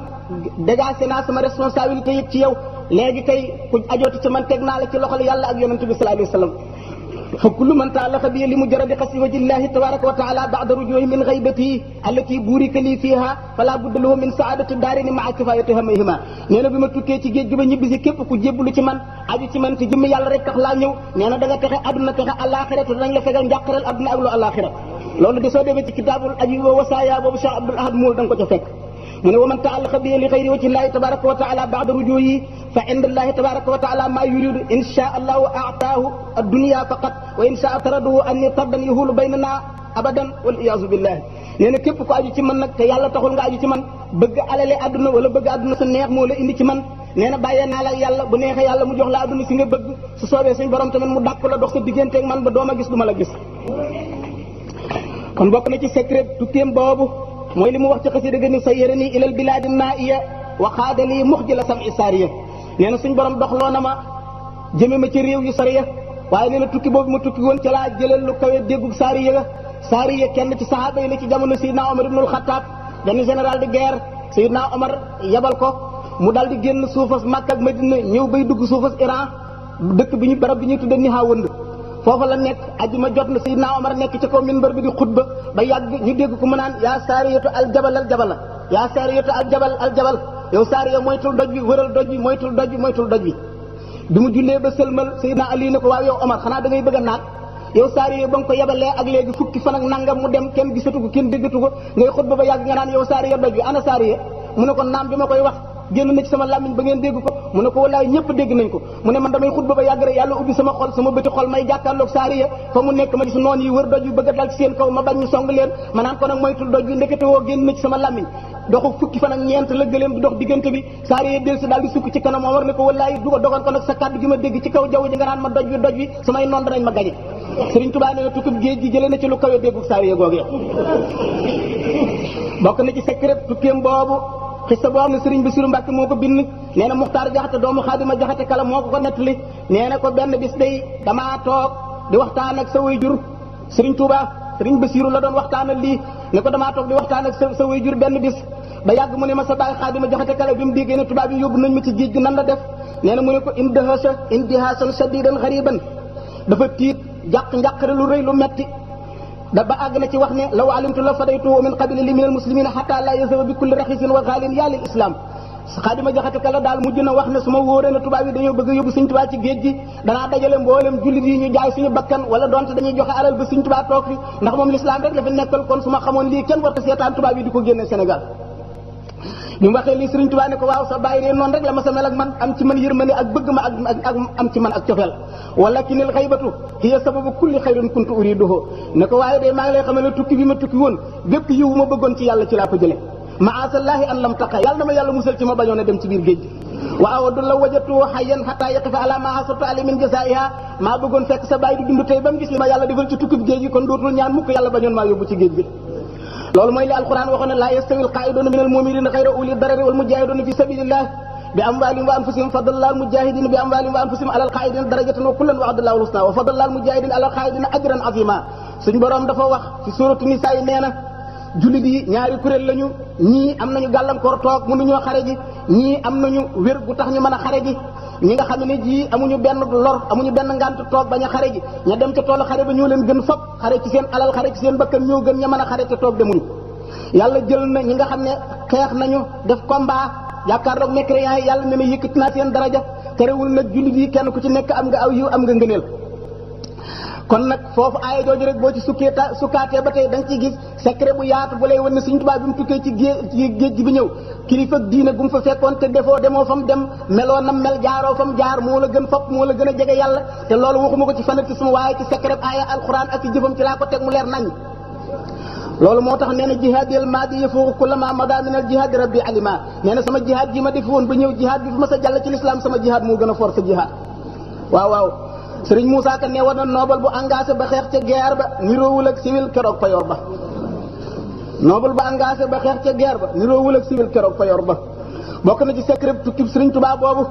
dégagé naa sama responsabilité yëpp ci yow léegi kay ku ajooti ci man teg naa la ci loxol yàlla ak yonent bi sallallahu alayhi wa sallam fa kullu man taalaqa bi li mujarradi qasdi wajhillahi tabaraka wa taala ba'da rujuhi min ghaybatihi allati burika li fiha fala budda lahu min saadati daarini ma'a kifayati hamayhima nee na bi ma tukkee ci géej gi ba ñibbisi képp ku jébbalu ci man aju ci man te jëmmi yàlla rek tax laa ñëw nee na da nga texe àdduna texe àllaaxira te danañ la fegal njàqaral àdduna ak lu àllaaxira loolu di soo demee ci kitaabul aji wa wasaaya boobu Cheikh Abdoul Ahad Moul da nga ko ca fekk mu ne wa man taalaqa bi li xayri wajhi llahi tabaraka wa taala ba'da rujuhi fa inda llahi tabaraka wa taala ma yuridu insha allahu a'taahu ad-dunya faqat wa insha taradahu anni tardan yahulu baynana abadan wal iyaazu billahi nee na képp ko aju ci man nag te yàlla taxul nga aju ci man bëgg alale àdduna wala bëgg àdduna sa neex moo la indi ci man nee na bàyyee naa la ak yàlla bu neexee yàlla mu jox la àdduna si nga bëgg su soobee suñ borom tamit mu dàq la dox sa digganteeg man ba dooma gis du ma la gis kon bokk na ci secret tukkeem boobu mooy li mu wax ci xasida ga ni sayyarani ilal bilaadi naiya wa xaadali muxjila sam'i saariya nee na suñ borom doxloo na ma jëme ma ci réew yu soriya waaye nee na tukki boobu ma tukki woon ca laa jëlal lu kawe déggug saariya ga saariya kenn ci sahaaba yi la ci jamono Seydina Omar ibnul Xattaab benn général de guerre Seydina Omar yabal ko mu daal di génn suufas Makka ak Madina ñëw bay dugg suufas Iran dëkk bi ñu barab bi ñuy tudde Nihawand foofa la nekk ajuma jot na Seydina Omar nekk ci kaw minbar bi di xutba ba yàgg ñu dégg ko mu naan yaa saariyatu al jabal al jabal yaa saariyatu al jabal al jabal yow saariya moytul doj bi wëral doj bi moytul doj bi moytul doj bi bi mu jullee ba sëlmal Seydina Ali ne ko waaw yow Omar xanaa da ngay bëgg a naat yow saariya ba nga ko yebalee ak léegi fukki fan ak nangam mu dem kenn gisatu ko kenn déggatu ko ngay xutba ba yàgg nga naan yow saariya doj bi ana saariya mu ne ko naam bi ma koy wax génn na ci sama làmmiñ ba ngeen dégg ko mu ne ko wallaay ñëpp dégg nañ ko mu ne man damay xutba ba yàgg rek yàlla ubbi sama xol sama bëti xol may jàkkaarloog saariya fa mu nekk ma gis noon yi wër doj bi bëgg a dal ci seen kaw ma bañ ñu song leen ma naan ko nag moytul doj bi ndekete woo génn na ci sama làmmiñ doxu fukki fan ak ñeent la gëleem di dox diggante bi saariya del si daal di sukk ci kanam war ne ko wallaay du ko dogoon ko nag sa kàddu gi ma dégg ci kaw jaww ji nga naan ma doj bi samay noon danañ ma gañe Sëriñ Tuubaa nee na tukkib géej gi jëlee na ci lu kawe déggu saariya googu bokk na ci secret tukkeem boobu xissa boo xam ne sëriñ Bassirou Mbacke moo ko bind nee na Muxtaar Jaxate doomu Xaadima Jaxate kala moo ko nettali nee na ko benn bis day damaa toog di waxtaan ak sa waajur sëriñ Touba sëriñ Bassirou la doon waxtaanal lii ne ko damaa toog di waxtaan ak sa waajur benn bis ba yàgg mu ne ma sa baay Xaadima Jaxate kala bi mu déggee ne tubaab yi yóbbu nañ ma ci géej gi nan la def nee na mu ne ko indihaasan shadidan xariban dafa tiit njàqare lu rëy lu metti da ba àgg na ci wax ne law alimtu la fadaytuhu min qabli li min al muslimina hatta la yazawa bi kulli raxisin wa xaalin yaa lil islam Xaadima Jaxate Kala daal mujj na wax ne su ma wóoree ne tubaab yi dañoo bëgg a yóbbu Sëñ Tuubaa ci géej gi danaa dajale mboolem jullit yi ñu jaay suñu bakkan wala donte dañuy joxe alal ba Sëñ Tuubaa toog fi ndax moom l'islam rek la fi nekkal kon su ma xamoon lii kenn warta seetaan tubaab yi di ko génne Sénégal bi mu waxee lii Sëriñ Tuubaa ne ko waaw sa bàyyi noonu rek la ma sa mel ak man am ci man yërmande ak bëgg ma ak am ci man ak cofeel walakinil xaybatu hiya sababu kulli xayrin kuntu uriduhu ne ko waaye de maa ngi lay xamal ne tukki bi ma tukki woon bépp yiw ma bëggoon ci yàlla ci laa ko jële maasallaahi an lam taqa yàlla na ma yàlla musal ci ma bañoon a dem ci biir géej gi wa awadu la wajatu hayyan hatta yaqifa ala ma hasatu ali min jasaiha maa bëggoon fekk sa bàyyi di dund tey ba mu gis li ma yàlla defal ci tukki bi géej gi kon dootul ñaan mukk yàlla bañoon maa yóbbu ci géej gi loolu mooy li alquran waxoon ne laa yastawi alqaa'iduuna min almu'miniina xayra uli darari wal mujaahiduuna fi sabilillah bi amwaalihim wa anfusihim faddala almujaahidiina bi amwaalihim wa anfusihim ala alqaa'idiina darajatan wa kullan wa'ada allahu al-husnaa wa faddala almujaahidiina ala alqaa'idiina ajran aziima suñ borom dafa wax ci suuratu nisaa yi nee na jullit yi ñaari kuréel lañu ñii am nañu gàllankoor toog mënuñoo xare ji ñii am nañu wér gu tax ñu mën a xare ji ñi nga xam ne ji amuñu benn lor amuñu benn ngant toog bañ a xare ji ña dem ca toolu xare ba ñoo leen gën fop xare ci seen alal xare ci seen bakkan ñoo gën ña mën a xare te toog demuñu yàlla jël na ñi nga xam ne xeex nañu def combat yaakaar mécréants yi yàlla ne na yëkkati naa seen daraja terewul nag jullit yi kenn ku ci nekk am nga aw yiw am nga ngëneel kon nag foofu aaya jooju rek boo ci sukkaatee ba tey da nga ciy gis secret bu yaatu bu lay wan ne Sëriñ Tuubaa bi mu tukkee ci géej gi bi ñëw kilifa diine gu mu fa fekkoon te demoo fa mu dem meloo nam mel jaaroo fa mu jaar moo la gën fopp moo la gën a jege yàlla te loolu waxuma ko ci fanatisme waaye ci secret aaya alquran ak ci jëfam ci laa ko teg mu leer nañ loolu moo tax nee na jihaadil maadi yafuuqu kulla ma mada min al jihaadi rabbi alima nee na sama jihaad ji ma defi woon ba ñëw jihaad bi fu ma sa jàll ci lislaam sama jihaad moo gën a for sa jihaad waaw Sëriñ Moussa Ka ne woon na noobal bu engagé ba xeex ca guerre ba niroowul ak civil keroog payoor ba noobal bu engagé ba xeex ca guerre ba niroowul ak civil keroog payoor ba bokk na ci secret tukkib Sëriñ Tuubaa boobu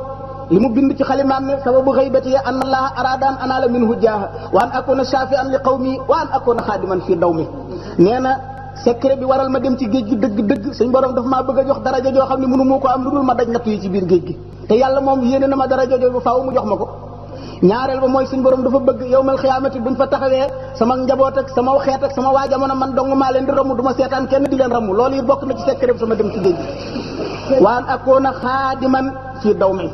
li mu bind ci xalimaam ne sababu xaybati an allaha araadaan anaala minhu jaaha wa an akuna shafian li qawmi wa an akuna xaadiman fii dawmi nee na secret bi waral ma dem ci géej gi dëgg suñ borom daf maa bëgg a jox daraja joo xam ne mënu moo ko am lu dul ma daj nattu yi ci biir géej gi te yàlla moom yéene na ma daraja joo bu faaw mu jox ma ko ñaareel ba mooy suñ borom dafa bëgg yawmal xiyaamati buñ fa taxawee sama njaboot ak sama xeet ak sama waa jamono man dong maa leen di ramu du ma seetaan kenn di leen ramu loolu it bokk na ci secret bi sama dem ci géej gi wa an akuna xaadiman fii dawmi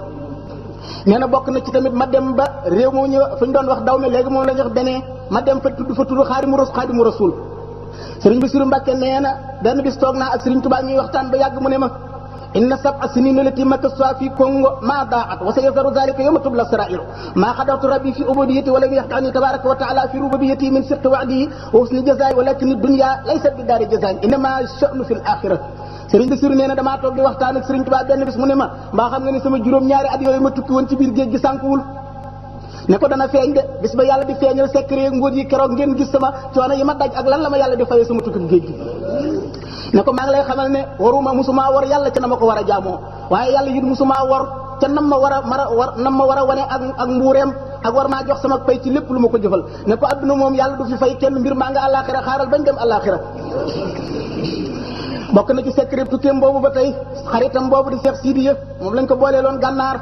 nee na bokk na ci tamit ma dem ba réew moo ñëw fu ñu doon wax dawmi léegi moom la ñu wax benee ma dem fa tudd xaadimu rasul Sëriñ Bassirou Mbacke nee na benn bis toog naa ak Sëriñ Tuubaa ñuy waxtaan ba yàgg mu ne ma inna sab'a sinina lati makaswa fi Congo ma daat wa sayazaru zalika yawma tubla sarairu ma xadawtu rabbi fi ubudiyati wa lam yaxtani tabaraka wa taala fi rububiyati min sirti wa'dihi wa husni jazaa'i walakin dunya laysat bi daari jazaa'i innama sha'nu fi al-axira Sëriñ Bassirou nee na damaa toog di waxtaan ak Sëriñ Tuubaa benn bis mu ne ma mbaa xam nga ne sama juróom-ñaari at yooyu ma tukki woon ci biir géej gi sànkuwul ne ko dana feeñ de bis ba yàlla di feeñal secret ak mbóot yi keroog ngeen gis sama coono yi ma daj ak lan la ma yàlla di fayee sama tukki géej gi ne ko maa ngi lay xamal ne waruma musuma war yàlla ca na ma ko war a jaamoo waaye yàlla it musuma war ca nam ma war a wane ak mbuureem ak war maa jox sama pay ci lépp lu ma ko jëfal ne ko adduna moom yàlla du fi fay kenn mbir maa nga àllaaxira xaaral bañ dem àllaaxira bokk na ci secret tukkeem boobu ba tey xaritam boobu di Cheikh Sidiya moom lañ ko booleeloon gànnaar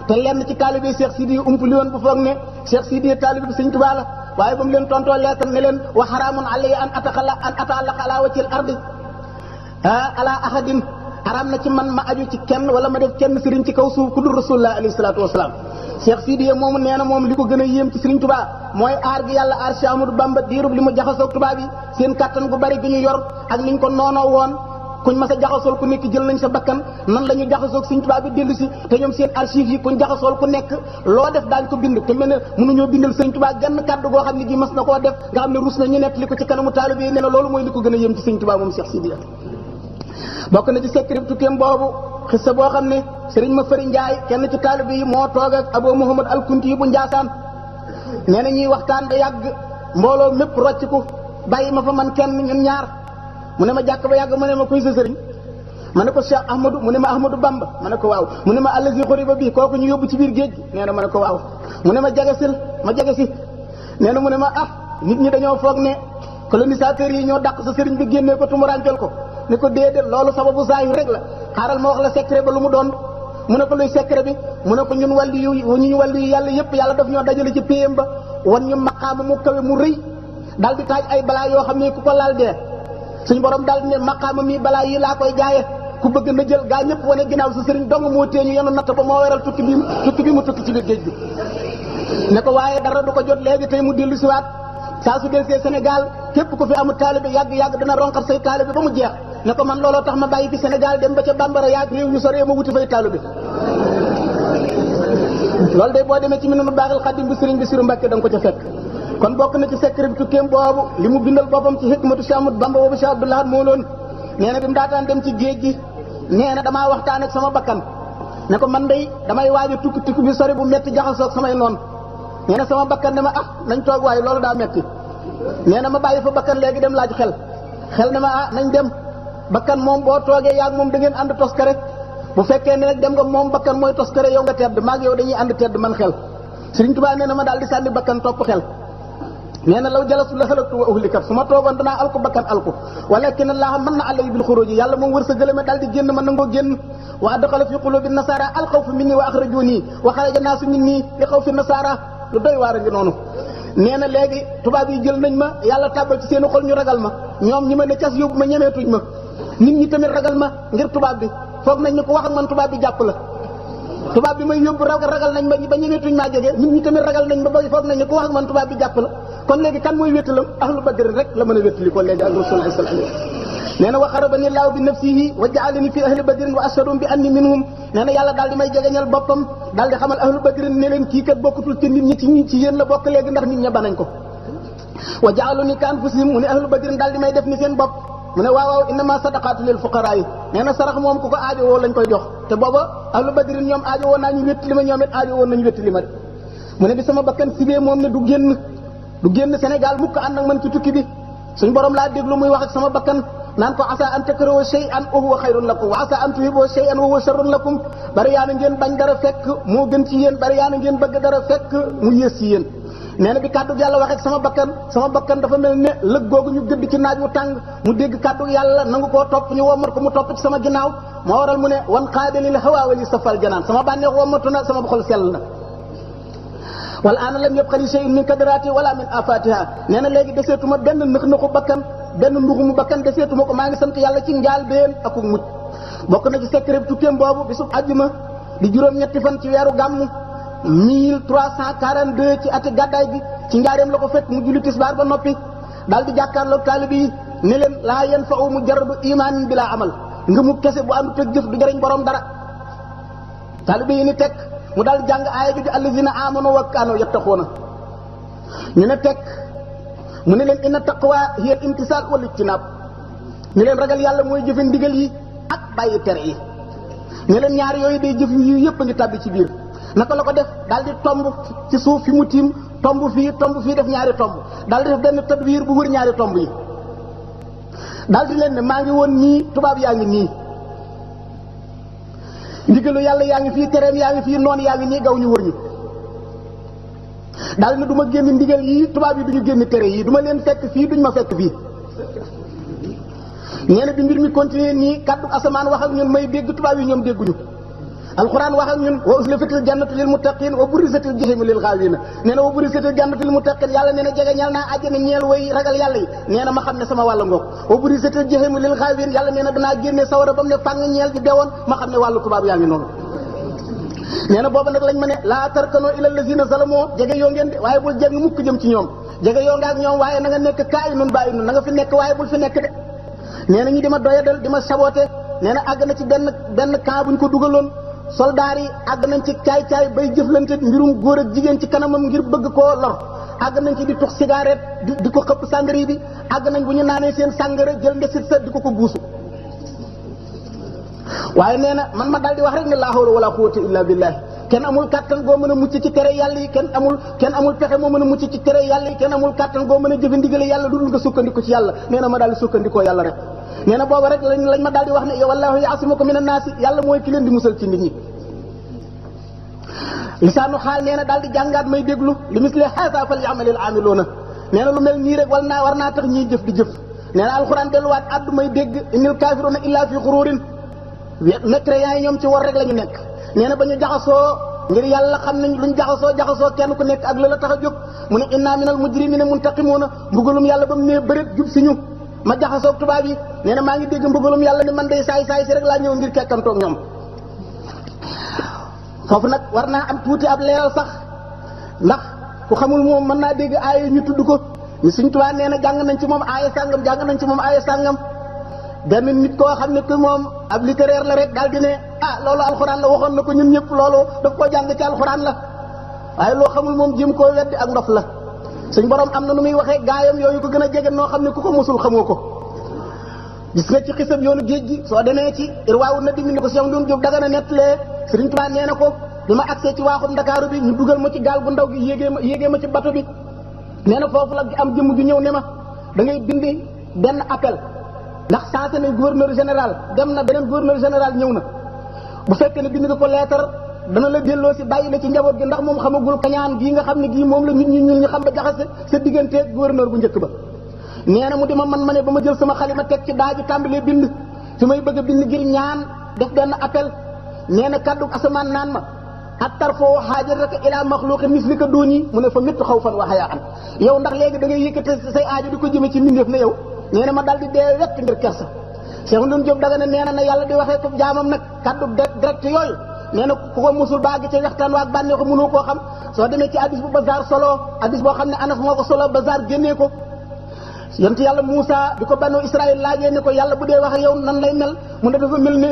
te lenn ci taalibe Cheikh Sidiya umpuli woon bu foog ne Cheikh Sidiya taalibe bi Sëriñ Tuubaa la waaye ba mu leen tontoo leetar ne leen wa xaraamun alayya an ata'allaqa ala wajhil ardi ala ahadin xaraam na ci man ma aju ci kenn wala ma def kenn sëriñ ci kaw suuf ku dul rasulullah alayhi salaatu wasalaam Cheikh Sidiya moomu nee na moom li ko gën a yéem ci Sëriñ Tuubaa mooy aar gi yàlla aar Cheikh Amadou Bamba diirub li mu jaxasoog tubaab yi seen kattan gu bari gi ñu yor ak niñ ko noonoo woon kuñ mas a jaxasool ku nekk jël nañ sa bakkan nan la ñu jaxasoog Sëriñ Tuubaa bi dellu si te ñoom seen archives yi kuñ jaxasool ku nekk loo def daañ ko bind te mel ne mënuñoo bindal Sëriñ Tuubaa genn kàddu goo xam ne gi mas na koo def nga xam ne rus na ñu nett li ko ci kanamu taalibe yi nee na loolu mooy li ko gën a yéem ci Sëriñ Tuubaa moom Cheikh Sidiya bokk na ci secret tukkeem boobu xissa boo xam ne sëriñ ma fëri Njaay kenn ci taalibe yi moo toog ak Abou Mouhamad al Kunti yi bu Njaasaan nee na ñuy waxtaan ba yàgg mbooloo mépp rocc ko bàyyi ma fa man kenn ñun ñaar mu ne ma jàkk ba yàgg mu ne ma kuy sa sëriñ ma ne ko Cheikh Ahmadou mu ne ma Ahmadou Bamba ma ne ko waaw mu ne ma allazi xuriba bi kooku ñu yóbbu ci biir géej gi nee na ma ne ko waaw mu ne ma jagasil ma jagasi nee na mu ne ma nit ñi dañoo foog ne colonisateurs yi ñoo dàq sa sëriñ bi génnee ko tumuraankel ko ne ko déedéet loolu sababu zahir rek la xaaral ma wax la secret ba lu mu doon mu ne ko luy secret bi mu ne ko ñun wàlli yu yàlla yëpp yàlla daf ñoo dajale ci péyam ba wan ñu maqaama mu kawe mu rëy daal di taaj ay balaa yoo xam ne ku ko laal dee suñu borom daal di ne maqaama mi balaa yi laa koy jaaye ku bëgg na jël gaa ñëpp wane ginnaaw sa sëriñ dong moo téeñu yenu natt ba moo waral tukki bi mu tukki ci biir géej bi ne ko waaye dara du ko jot léegi tey mu dellu siwaat saa su delsee Sénégal képp ku fi amul taalibe yàgg dana ronkat say taalibe ba mu jeex ne ko man looloo tax ma bàyyi fi Sénégal dem ba ca bambara yaag réew ñu soree ma wuti fay taalibe loolu day boo demee ci Minanul Baaxil Xadim bi sëriñ bi Siru Mbàkke da nga ko ca fekk kon bokk na ci secret bi tukkeem boobu li mu bindal boppam ci hikmatu Cheikh Ahmadou Bamba boobu Cheikh Abdoul Ahad moo loon nee na bi mu daataan dem ci géej gi nee na damaa waxtaan ak sama bakkan ne ko man day damay waaj a tukki bi sori bu metti jaxasoog samay noonu nee na sama bakkan ne ma nañ toog waaye loolu daa metti nee na ma bàyyi fa bakkan léegi dem laaj xel ne ma nañ dem bakkan moom boo toogee yaag moom da ngeen ànd toskare bu fekkee ne nag dem nga moom bakkan mooy toskare yow nga tedd maag yow dañuy ànd tedd man xel Sëriñ Tuubaa nee na ma daal di sànni bakkan topp xel nee na law jalasu la xalatu wa uhlikat su ma toogoon danaa alku bakkan alku walakin Allah mën na alay bil xuruji yàlla moom wërsëgale ma daal di génn ma nangoo génn wa adxala fi qulubi nasara alxawfa minni wa axrajuni wa xaraja naasu minni li xawfi nasara lu doy waar a ngi noonu nee na léegi tubaab yi jël nañ ma yàlla tàbbal ci seeni xol ñu ragal ma ñoom ñi ma ne cas yóbbu ma ñemeetuñ ma nit ñi tamit ragal ma ngir tubaab bi foog nañ ne ko wax ak man tubaab bi jàpp la tubaab bi may yóbbu ragal nañ ma ba ñemeetuñ maa jege nit ñi tamit ragal nañ ma ba foog nañ ne ko wax ak man tubaab bi jàpp la kon léegi kan mooy wéttalam ahlu badr rek la mën a wéttali ko léegi ak rasulullah sallallahu alayhi wasallam nee na wa xarabani laahu bi nafsihi wa ja'alani fi ahli badrin wa ashhadum bi anni minhum nee na yàlla daal di may jegeñal boppam daal di xamal ahlu badrin ne leen kii kat bokkutul ci nit ñi ci yéen la bokk léegi ndax nit ña banañ ko wa ja'aluni ka anfusihim mu ne ahlu badrin daal di may def ni seen bopp mu ne waaw innama sadaqatu lil fuqaraa yi nee na sarax moom ku ko aajo woo lañ koy jox te booba ahlu badrin ñoom aajo woon naa ñu wéttali ma ñoom it aajo woon nañu wéttali ma de mu ne bi sama bakkan sibee moom ne du génn Sénégal mukk ànd ak man ci tukki bi suñ borom laa déglu muy wax ak sama bakkan naan ko asa an takrahu shay'an wa huwa khayrun lakum wa asa an tuhibbu shay'an wa huwa sharrun lakum bari yaa na ngeen bañ dara fekk moo gën ci yéen bari yaa na ngeen bëgg dara fekk mu yées ci yéen nee na bi kàddu yàlla wax ak sama bakkan dafa mel ne lëg googu ñu gëdd ci naaj wu tàng mu dégg kàddu yàlla nangu koo topp ñu womat ko mu topp ci sama ginnaaw moo waral mu ne wan qaadalil hawaa wali safal janaan sama bànneex womatu na sama xol sell na wala ana lam yabqa shay'un min kadrati wala min afatiha nee na léegi deseetuma benn nëx-nëxu bakkan benn nduxumu bakkan deseetuma ko maa ngi sant yàlla ci njaal been ak mucc bokk na ci secret tukkeem boobu bisub àjjuma di juróom-ñetti fan ci weeru gàmmu 1342 ci ati gàddaay bi ci njaareem la ko fekk mu julli tisbaar ba noppi daal di jàkkaarloog taalibe yi ne leen laa yanfa'u mujarradu imaanin bilaa amal ngëmu kese bu àndut ak jëf du jëriñ borom dara taalibe yi ni teg mu daal di jàng aaya bi di allazina amanu wa kaanu yattaquuna ñu ne teg mu ne leen inna taqwa hiya imtisaal wal ijtinaab ne leen ragal yàlla mooy jëfe ndigal yi ak bàyyi tere yi ne leen ñaar yooyu day jëf yu yëpp a ngi tàbbi ci biir naka la ko def daal di tomb ci suuf fi mu tiim tomb fii def ñaari tomb daal di def benn tadwiir bu wër ñaari tomb yi daal di leen ne maa ngi woon nii tubaab yaa ngi nii ndigalu yàlla yaa ngi fii tereem yaa ngi fii noonu yaa ngi nii gaw ñu wër ñu daal ne du ma génn ndigal yi tubaab yi duñu génn tere yi du ma leen fekk fii duñ ma fekk fii nee na bi mbir mi continuer nii kaddu asamaan wax ak ñun may dégg tubaab yi ñoom dégguñu alquran wax ak ñun wa uzlifatil jannatu lil muttaqin wa burrizatil jahimu lil ghawina nee na wa burrizatil jannatu lil muttaqin yàlla nee na jege ñal naa àjjana ñeel way ragal yàlla yi nee na ma xam ne sama wàllu ngoog wa burrizatil jahimu lil ghawin yàlla nee na danaa génne sawara ba mu ne fàng ñeel bi deewoon ma xam ne wàllu tubaab yaa ngi noonu nee na booba nag lañ ma ne laa tarkanoo ila lazina zalamoo jege yoo ngeen de waaye bul jeng mukk jëm ci ñoom jege yoo nga ak ñoom waaye na nga nekk kaay nun bàyyi nun na nga fi nekk waaye bul fi nekk de nee na ñi di ma doyadal di ma saboté nee na àgg na ci benn camp buñ ko dugaloon soldaar yi àgg nañ ci caay-caay bay jëflante mbirum góor ak jigéen ci kanamam ngir bëgg koo lor àgg nañ ci di tux cigarette di ko xëpp sàngara bi àgg nañ bu ñu naanee seen sàngara jël ndesit sa di ko buusu waaye nee na man ma daal di wax rek ne laa hawla wala quwwata illa billah kenn amul kattan goo mën a mucc ci tere yàlla yi kenn amul pexe moo mën a mucc ci tere yàlla yi kenn amul kattan goo mën a jëfe ndigale yàlla lu dul nga sukkandiku ci yàlla nee na ma daal di sukkandikoo yàlla rek nee na booba rek lañ ma daal di wax ne yow wallahu yaasimuka mina naasi yàlla mooy ki leen di musal ci nit ñi. lisaanu xaal nee na daal di jàngaat may déglu li misli haza fal ya'malil aamiluuna nee na lu mel nii rek war naa tax ñiy jëf di jëf. nee na alxuraan delluwaat addu may dégg innal kaafiruuna illaa fi xuruurin mécréants yi ñoom ci war rek la ñu nekk. nee na ba ñu jaxasoo ngir yàlla xam nañ luñ jaxasoo kenn ku nekk ak la la tax a jóg mu ne inna minal mujrimiina muntaqimuuna mbugalum yàlla ba mu nee bëreet jub si ñu ma jaxasoo tubaab yi nee na maa ngi dégg mbugalum yàlla ne man day saay si rek laa ñëw ngir kekkantoog ñoom. foofu nag war naa am tuuti ab leeral sax ndax ku xamul moom mën naa dégg aaya ñu tudd ko ni Sëriñ Tuubaa nee na jàng nañ ci moom aaya sàngam benn nit koo xam ne que moom ab littéraire la rek daal di ne loolu alxuraan la waxoon na ko ñun ñëpp loolu daf koo jàng ci alxuraan la waaye loo xamul moom jéem koo weddi ak ndof la suñ borom am na nu muy waxee gaayam yooyu ko gën a jege noo xam ne ku ko mosul xamoo ko. gis nga ci xisab yoonu géej gi soo demee ci irwaawu na dimi ni ko Cheikh Ndour Diop Dagana nettalee Sëriñ Tuubaa nee na ko bi ma agsee ci waaxum Ndakaaru bi ñu dugal ma ci gaal gu ndaw gi yéegee ma ci bato bi nee na foofu la am jëmm ju ñëw ne ma da ngay bindi benn appel ndax changé nañ gouverneur général dem na beneen gouverneur général ñëw na bu fekkee ne bind nga ko leetar dana la delloo si bàyyi la ci njaboot gi ndax moom xamagul kañaan gii nga xam ne gii moom la nit ñi ñu xam ba jaxase sa digganteeg gouverneur bu njëkk ba. nee na mu di ma man ma ne ba ma jël sama xalima teg ci daa ji tàmbalee bind fi may bëgg a bind ngir ñaan def benn appel nee na kaddu asamaan naan ma attarfoo haajataka ilaa maxluuqin mislika duuni mu ne fa mittu xawfan wa hayaan yow ndax léegi da ngay yëkkate say aajo di ko jëme ci mbindeef ne yow nee na ma dal di dee wett ngir kersa. Cheikh Ndour Diop Dagana nee na yàlla di waxee ko jaamam nag kaddu direct yooyu nee na ku ko musul baa gi ca waxtaan waak bànnee ko mënoo koo xam soo demee ci hadis bu Bazaar solo hadis boo xam ne Anas moo ko solo Bazaar génnee ko. yonent yàlla Moussa bi ko banu Israël laajee ne ko yàlla bu dee wax yow nan lay mel mu ne dafa mel ne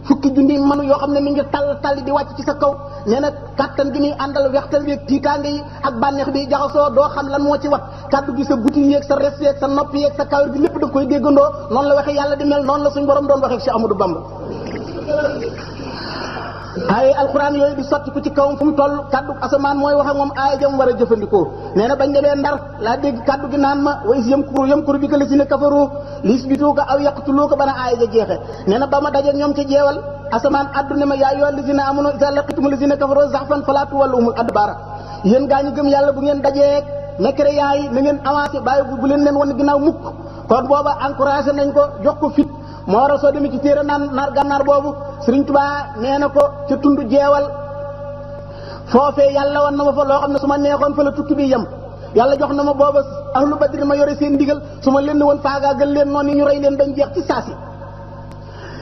fukki junniy manu yoo xam ne mi ngi tall di wàcc ci sa kaw nee na kàttan gi muy àndal wextal bi ak tiitaange yi ak bànneex bi jaxasoo doo xam lan moo ci wat kàddu gi sa buti yeeg sa res yeeg sa nopp yeeg sa kawar gi lépp da koy déggandoo noonu la waxee yàlla di mel noonu la suñ borom doon waxee Cheikh Amadou Bamba. ay alxuraan yooyu di sotti ko ci kawam fu mu toll kaddu asamaan mooy wax ak moom aaya jam war a jëfandikoo nee na bañ demee Ndar laa dégg kaddu gi naan ma wa is yamkuru bika lazina kafaru lisbituuka aw yaqtuluuka bana aaya ja jeexe nee na ba ma dajeeg ñoom ca jeewal asamaan addu ne ma yaa ayyuhal lazina amanu izaa laqitumul lazina kafaru zahfan falaa tuwalluhumul adbaara yéen gaa ñi gëm yàlla bu ngeen dajeeg mécréants yi na ngeen avancé bàyyi bu leen wan ginnaaw mukk kon booba encouragé nañ ko jox ko fit moo war a soo demee ci téere naar gànnaar boobu Sëriñ Tuubaa nee na ko ca tund jeewal foofee yàlla wan na ma fa loo xam ne su ma neexoon fa la tukki bi yem yàlla jox na ma booba ahlu badri ma yore seen ndigal su ma leen woon faagaagal leen noonu ñu rey leen bañ jeex ci saasi.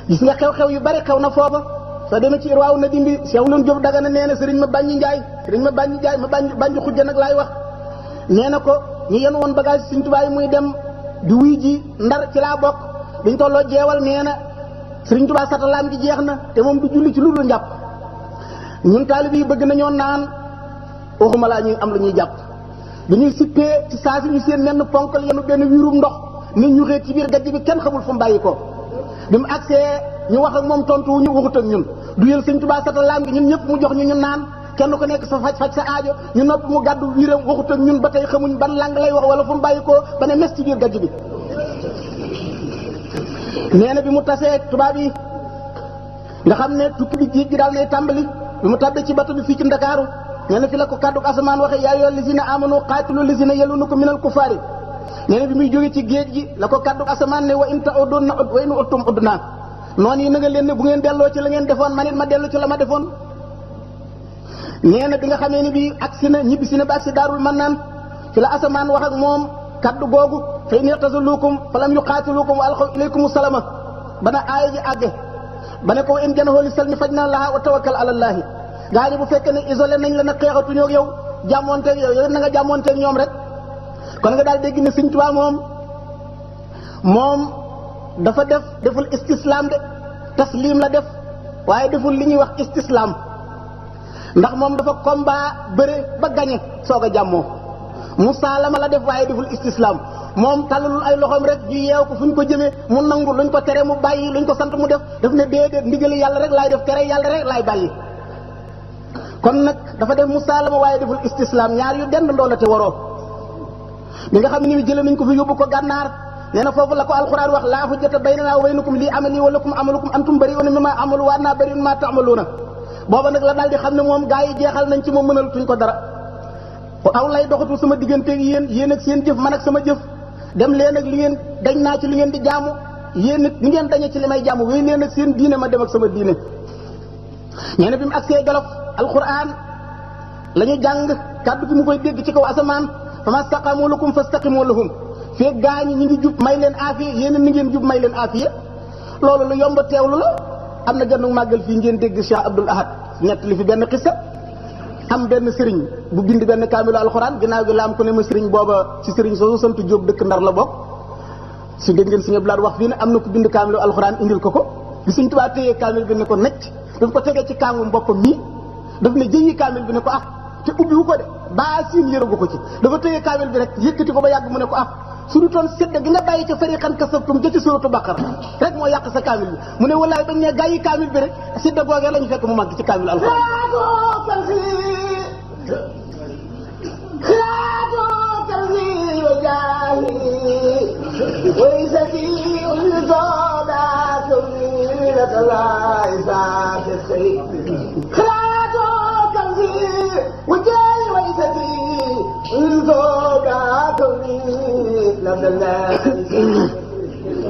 gis nga xew-xew yu bari xew na foofa soo demee ci irwaaw na dimbi Cheikh Ndour Diop Dagana nee na sëriñ ma bàññi njaay ma bàññi xujja nag laay wax nee na ko ñu yen woon bagage Sëriñ Tuubaa yi muy dem di wuy ji Ndar ci laa bokk biñ tolloo jeewal nee na Sëriñ Tuubaa satalaam gi jeex na te moom du julli ci lu dul njàpp ñun taalib yi bëgg nañoo naan waxuma laa ñuy am lu ñuy jàpp dañuy sippee ci saa si ñu seen menn ponkal yenu benn wiirum ndox nit ñu xëy ci biir gajj bi kenn xamul fu mu bàyyi ko bi mu agsee ñu wax ak moom tontu wu ñu waxut ak ñun du yël Sëriñ Tuubaa satalaam gi ñun ñëpp mu jox ñu naan kenn ku nekk sa faj sa aajo ñu nopp mu gàddu wiiram waxut ak ñun ba tey xamuñ ban lang lay wax wala fu mu bàyyi ko ba ne mes ci biir gajj bi. nee na bi mu tasee tubaab yi nga xam ne tukki bi géej gi daal nay tàmbali bi mu tàbbee ci bato bi fii ci Ndakaaru nee na fi la ko kaddu asamaan waxee yaa ayyuhal lazina amanu qaatilu lazina yaluunakum minal kuffaari nee na bi muy jógee ci géej gi la ko kaddu asamaan ne wa in ta'uddu na'ud wa in uttum udnaa noonu yi na nga leen ne bu ngeen delloo ci la ngeen defoon man it ma dellu ci la ma defoon. nee na bi nga xamee ni bii agsi na ñibbisi na ba agsi Daarul Mannaan fi la asamaan wax ak moom kaddu googu fa in i'tazaluukum falam yuqaatiluukum wa alqaw ilaykumu salama bana aaya ji àgge ba ne ko in janahu lis-salmi fajna laha wa tawakkal ala llahi gaa ñi bu fekkee ne isolé nañ la na xeexatuñoo ak yow jàmmoonteeg yow na nga jàmmoonteeg ñoom rek kon nga daal dégg ne Sëriñ Tuubaa moom dafa deful istislaam de taslim la def waaye deful li ñuy wax istislaam ndax moom dafa combat bëre ba gañe soog a jàmmoo musaalama la def waaye deful istislaam moom tàllalul ay loxoom rek ju yeew ko fu ñu ko jëmee mu nangu luñ ko tere mu bàyyi luñ ko sant mu def ne déedéet ndigali yàlla rek laay def tere yàlla rek laay bàyyi kon nag dafa def musaalama waaye deful istislaam ñaar yu dend ndoo la te waroo bi nga xam ne ni jëlee nañ ko fi yóbbu ko gànnaar nee na foofu la ko alquran wax laa hujjata baynana wa baynakum lii amali wa lakum amalukum antum bari'una mimma amalu wa anna bari'un mimma ta'maluna booba nag la daal di xam ne moom gaa yi jeexal nañ ci moom mënal tuñ ko dara aw lay doxatul sama digganteeg yéen ak seen jëf man ak sama jëf dem leen ak li ngeen dañ naa ci li ngeen di jaamu yéen it ni ngeen dañe ci li may jaamu wéy leen ak seen diine ma dem ak sama diine nee na bi mu agsee Jolof alquran la ñu jàng kàddu gi mu koy dégg ci kaw asamaan fama staqamu lakum fastaqimu lahum feeg gaañi ñi ngi jub may leen aafiya yéen ni ngeen jub may leen aafiya loolu lu yomb teewlu la am na genn màggal fii ngeen dégg Cheikh Abdoul Ahad ñett li fi benn xissa am benn sëriñ bu bind benn kaamilu alxuraan ginnaaw gi la am ko ne ma sëriñ booba ci sëriñ soosu sant Jóob dëkk Ndar la bokk su dégg ngeen Sëriñ Abdou Lahad wax fii ne am na ku bind kaamilu alxuraan indil ko bi Sëriñ Tuubaa téyee kaamil bi ne ko necc bi mu ko tegee ci kàngum boppam mii daf ne jëyi kaamil bi ne ko te ubbi wu ko de baa siin yëragu ko ci dafa téye kaamil bi rek yëkkati ko ba yàgg mu ne ko su du toon sedda gi nga bàyyi ca fariqan kasabtum ja ci suratu Baqara rek moo yàq sa kaamil bi mu ne wallaay bañ ne gàyyi kaamil bi rek sedda googee lañu fekk mu màgg ci kaamil alxuraan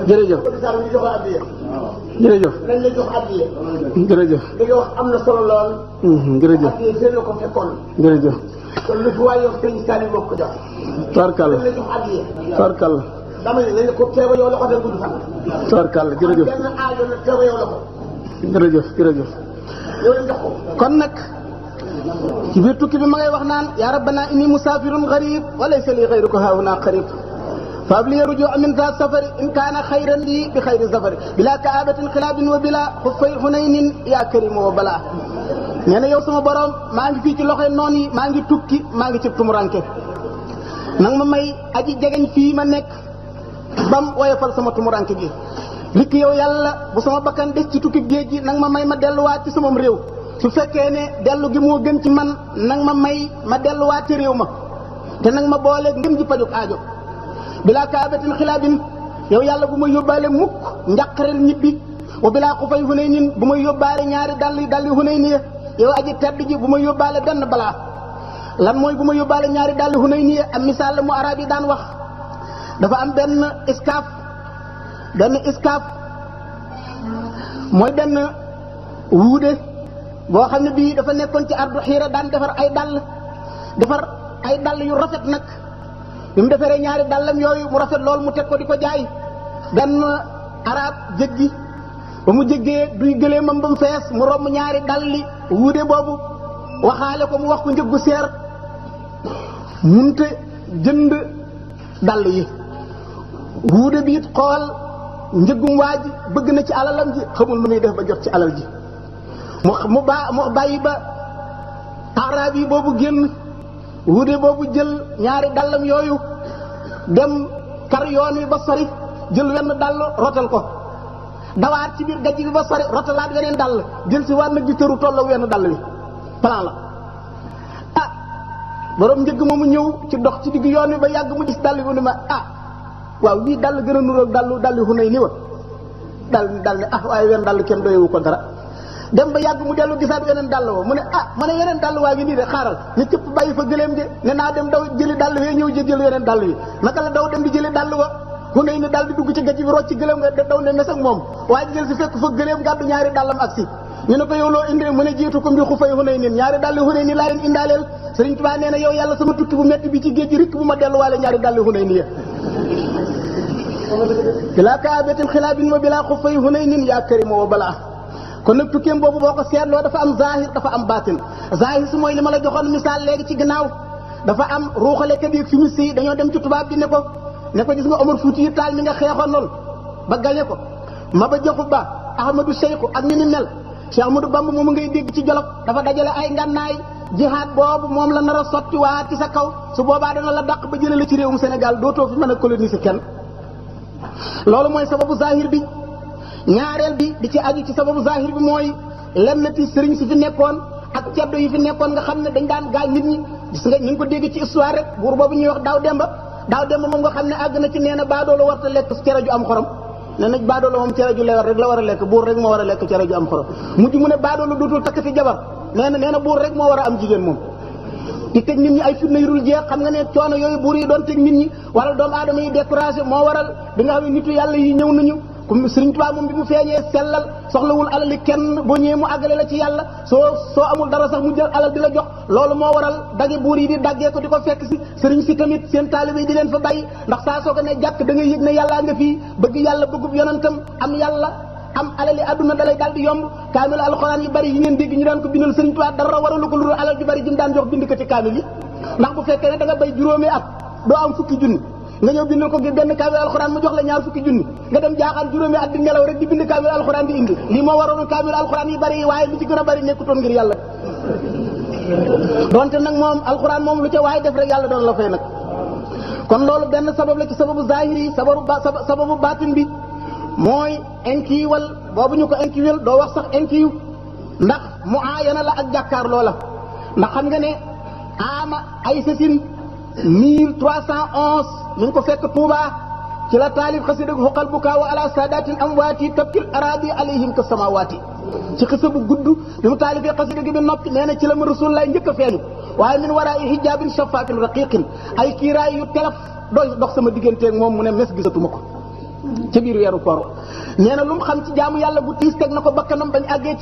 jërëjëf jërëjëf nañ la jox addiya jërëjëf li nga wax am na solo lool jërëjëf addiya seen la ko fekkoon jërëjëf kon lu fi waay yow sëñ Saliou moo ko jox tabarkàlla nañ la jox addiya tabarkàlla dama ne nañ la ko teewa yow la ko del gudd fan tabarkàlla jërëjëf benn aajo la teewa yow la ko jërëjëf jërëjëf yow lañ jox ko kon nag ci biir tukki bi ma ngay wax naan yaa rabbana inni musaafirun gharib wa laysa li ghayruka haahuna qarib فابلي رجوع من ذا السفر إن كان خيرا لي بخير السفر بلا كآبة خلاب وبلا خفي حنين يا كريم وبلا nee na yow sama borom maa ngi fii ci loxoy noon yi maa ngi tukki maa ngi ci tumuranke nang ma may aji jegeñ fii ma nekk bam woyofal sama tumuranke gi rikk yow yàlla bu sama bakkan des ci tukki géej gi nang ma may ma delluwaat ci samam réew su fekkee ne dellu gi moo gën ci man nang ma may ma delluwaat ci réew ma te nang ma boole ngëm ji pajuk aajo bilaa kaabatin xilaabin yow yàlla bu ma yóbbaale mukk njàqareel ñibbi wa bilaa xufay hunaynin bu ma yóbbaale ñaari dalli hunayni yow aji tedd ji bu ma yóbbaale benn balaa lan mooy bu ma yóbbaale ñaari dalli hunayni am misaal la mu arab yi daan wax dafa am benn iskaaf mooy benn wuude boo xam ne bii dafa nekkoon ci ardu xiira daan defar ay dàll yu rafet nag bi mu defaree ñaari dàllam yooyu mu rafet lool mu teg ko di ko jaay benn arab jéggi ba mu jéggee duy gëleemam ba mu fees mu romb ñaari dalli wuude boobu waxaale ko mu wax ko njëggu seer munte jënd dàll yi wuude bi it xool njëggum waa ji bëgg na ci alalam ji xamul lu muy def ba jot ci alal ji mu bàyyi ba arab yi boobu génn wuude boobu jël ñaari dàllam yooyu dem kar yoon wi ba sori jël wenn dàll rotal ko dawaat ci biir gajj bi ba sori rotalaat weneen dàll jël si waat nag di tëru tolloo wenn dàll wi plan la borom njëgg moomu ñëw ci dox ci digg yoon wi ba yàgg mu gis dàll bi ne ma waaw lii dàll gën a nuroog dalli xunay ni wa dal ne waaye wenn dàll kenn doyewu ko dara dem ba yàgg mu dellu gisaat yeneen dàll wa mu ne ma ne yeneen dàll waa ngi nii de xaaral ne cëpp bàyyi fa gëléem de ne naa dem daw jëli dàll wee ñëw jël yeneen dàll yi naka la daw dem di jëli dàll wa xunay ni daal di dugg ci gajj bi rocc ci gëléem nga daw ne mes ak moom waaye jël si fekk fa gëléem gàddu ñaari dàllam ak si ñu ne ko yow loo indee mu ne jiitu ko mbi xufay xunay nin ñaari dàlli xunay ni laa leen indaaleel Sëriñ Tuubaa nee na yow yàlla sama tukki bu metti bi ci géej gi rikk bu ma delluwaale ñaari dàlli xunay ni ya bilaa kaabatin xilaabin wa bilaa xufay xunay nin yaa karim wa balaa kon nag tukkeem boobu boo ko seetloo dafa am zahir dafa am baatin zahir si mooy li ma la joxoon misaal léegi ci ginnaaw dafa am ruuxalekat yi fumis yi dañoo dem ci tubaab bi ne ko gis nga Omar Fuuti Taal mi nga xeexoon lool ba gañe ko Maba Jaxu Ba Ahmadou Seyku ak ni mel Cheikh Ahmadou Bamba moomu ngay dégg ci Jolof dafa dajale ay ngànnaay jihaad boobu moom la nar a sotti waa ci sa kaw su boobaa dana la dàq ba jëlee la ci réewum Sénégal dootoo fi mën a coloniser kenn loolu mooy sababu zahir bi ñaareel bi di ci aju ci sababu zahir bi mooy lennati sëriñ si fi nekkoon ak ceddo yi fi nekkoon nga xam ne dañ daan gaañ nit ñi gis nga ñu ngi ko dégg ci histoire rek buur boobu ñuy wax daaw demba daaw dem moom nga xam ne àgg na ci nee na baadoolo warta lekk cere ju am xorom nee na baadoolo moom cere ju lewar rek la war a lekk buur rek moo war a lekk cere ju am xorom mujj mu ne baadoolo dootul takkati jabar nee na buur rek moo war a am jigéen moom di teg nit ñi ay fitna yu dul jeex xam nga ne coono yooyu buur yi doon teg nit ñi waral doomu aadama yi découragé moo waral bi nga xam ne nitu yàlla yi ñëw nañu comme Sëriñ Tuubaa moom bi mu feeñee sellal soxlawul alali kenn boo ñëwee mu àggale la ci yàlla soo amul dara sax mu jël alal di la jox loolu moo waral dage buur yi di daggee ko di ko fekk si sëriñ si tamit seen taalibe yi di leen fa bàyyi ndax saa soo ko ne jàkk da ngay yëg ne yàllaa nga fii bëgg yàlla bëggub yonentam am yàlla am alali àdduna dalay daal di yomb kaamil alxuraan yi bari yi ngeen dégg ñu daan ko bindal Sëriñ Tuubaa dara waralu ko lu dul alal ju bari jëm daan jox bind ko ci kaamil yi ndax bu fekkee ne da nga bay juróomi at doo am fukki junni nga ñëw bindal ko benn kaamil alxuraan mu jox la ñaar fukki junni nga dem jaaxaan juróomi at di nelaw rek di bind kaamil alxuraan di indi lii moo waroon kaamil alxuraan yi bari yi waaye lu ci gën a bari nekkutoon ngir yàlla donte nag moom alxuraan moom lu ca waaye def rek yàlla doon la fay nag kon loolu benn sabab la ci sababu zahiri yi sababu baatin bi mooy inkiiwal boobu ñu ko inkiiwal doo wax sax inkiiw ndax mu aayana la ak jàkkaar loola ndax xam nga ne ama ay sasin 1311 ñu ngi ko fekk Touba ci la taalif xasida xuqal bukaa wa ala saadatin amwaati tabkil araadi alayhim ka samawaati ci xisa bu gudd bi mu taalifee xasida gi bi noppi nee na ci la ma rasulullah njëkk a feeñu waaye min waraayi hijaabin shafaakin raqiqin ay kiiraay yu telef dox sama digganteeg moom mu ne mes gisatuma ko ca biir weeru koor nee na lu mu xam ci jaamu yàlla bu tiis teg na ko bakkanam bañ àggee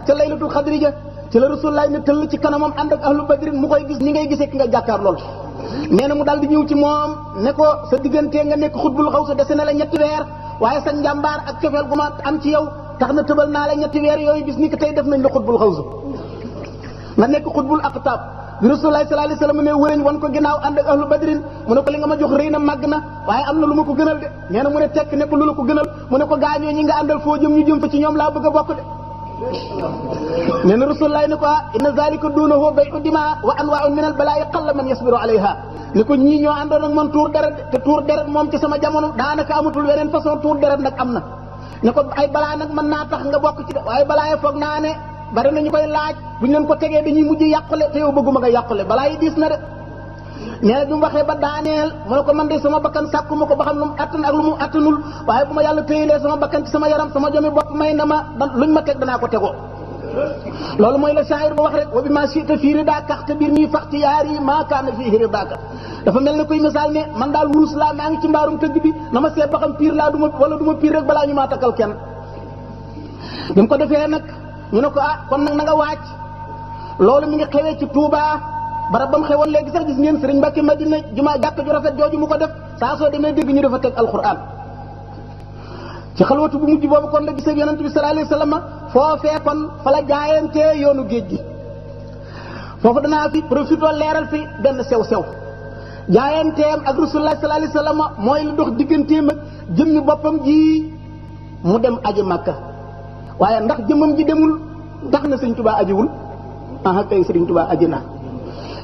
ca laylatul xadri ja ci la rasulullah ne tëll ci kanamam ànd ak ahlu badrin mu koy gis ni ngay gisee ki nga jàkkaar lool nee na mu daal di ñëw ci moom ne ko sa diggante nga nekk xutbul xaw sa dese na la 3 weer waaye sa njàmbaar ak cofeel gu ma am ci yow tax na tëbal naa la 3 weer yooyu bis ni ko tey def nañ la xutbul xaw sa nga nekk xutbul aqtaab bi rasulullah sallallahu alayhi wasallam ne wëreñ wan ko ginnaaw ànd ak ahlu badrin mu ne ko li nga ma jox rëy na màgg na waaye am na lu ma ko gënal de nee na mu ne tekk ne ko lu la ko gënal mu ne ko gaañoo ñi nga àndal foo jëm ñu jëm fa ci ñoom laa bëgg a bokk de nee na rasulullah ne ko inna zalika duunahu bay'u dima wa anwaa'un min al balaa'i qalla man yasbiru alayha ne ko ñii ñoo àndoon ak man tuur deret te tuur deret moom ci sama jamono daanaka amatul weneen façon tuur deret nag am na ne ko ay balaa nag mën naa tax nga bokk ci de waaye balaa yi foog naa ne bari na ñu koy laaj buñ leen ko tegee dañuy mujj yàqule te yow bëgguma nga yàqule balaa yi diis na de nee na bi mu waxee ba daaneel mu ne ko man de sama bakkan sàkkuma ko ba xam lu mu attan ak lu mu attanul waaye bu ma yàlla téyelee sama bakkan ci sama yaram sama jomi bopp may na ma luñ ma teg danaa ko tegoo loolu mooy la shaa'ir ba wax rek wa bi ma shi'ta fii ridaaka axtabir nii faxtiyaari maa kaana fii ridaaka dafa mel ne kuy misaal ne man daal wurus laa maa ngi ci mbaarum tëgg bi na ma seet ba xam piir laa duma wala du ma piir rek balaa ñu maa takkal kenn bi mu ko defee nag ñu ne ko kon nag na nga waaj loolu mi ngi xewee ci Touba barab ba mu xewoon léegi sax gis ngeen Sëriñ Mbàkke Madina jumaa jàkk ju rafet jooju mu ko def saa soo demee dégg ñu dafa teg alquran ci xalwatu bu mujj boobu kon la gisee yonent bi sallallahu alayhi wasallam foofee kon fa la jaayantee yoonu géej gi foofu danaa fi profité leeral fi benn sew-sew jaayanteem ak rasulullah sallallahu alayhi wasallam mooy lu dox digganteem ak jëmmi boppam ji mu dem aji Makka waaye ndax jëmmam ji demul tax na Sëriñ Tuubaa ajiwul kay Sëriñ Tuubaa aji na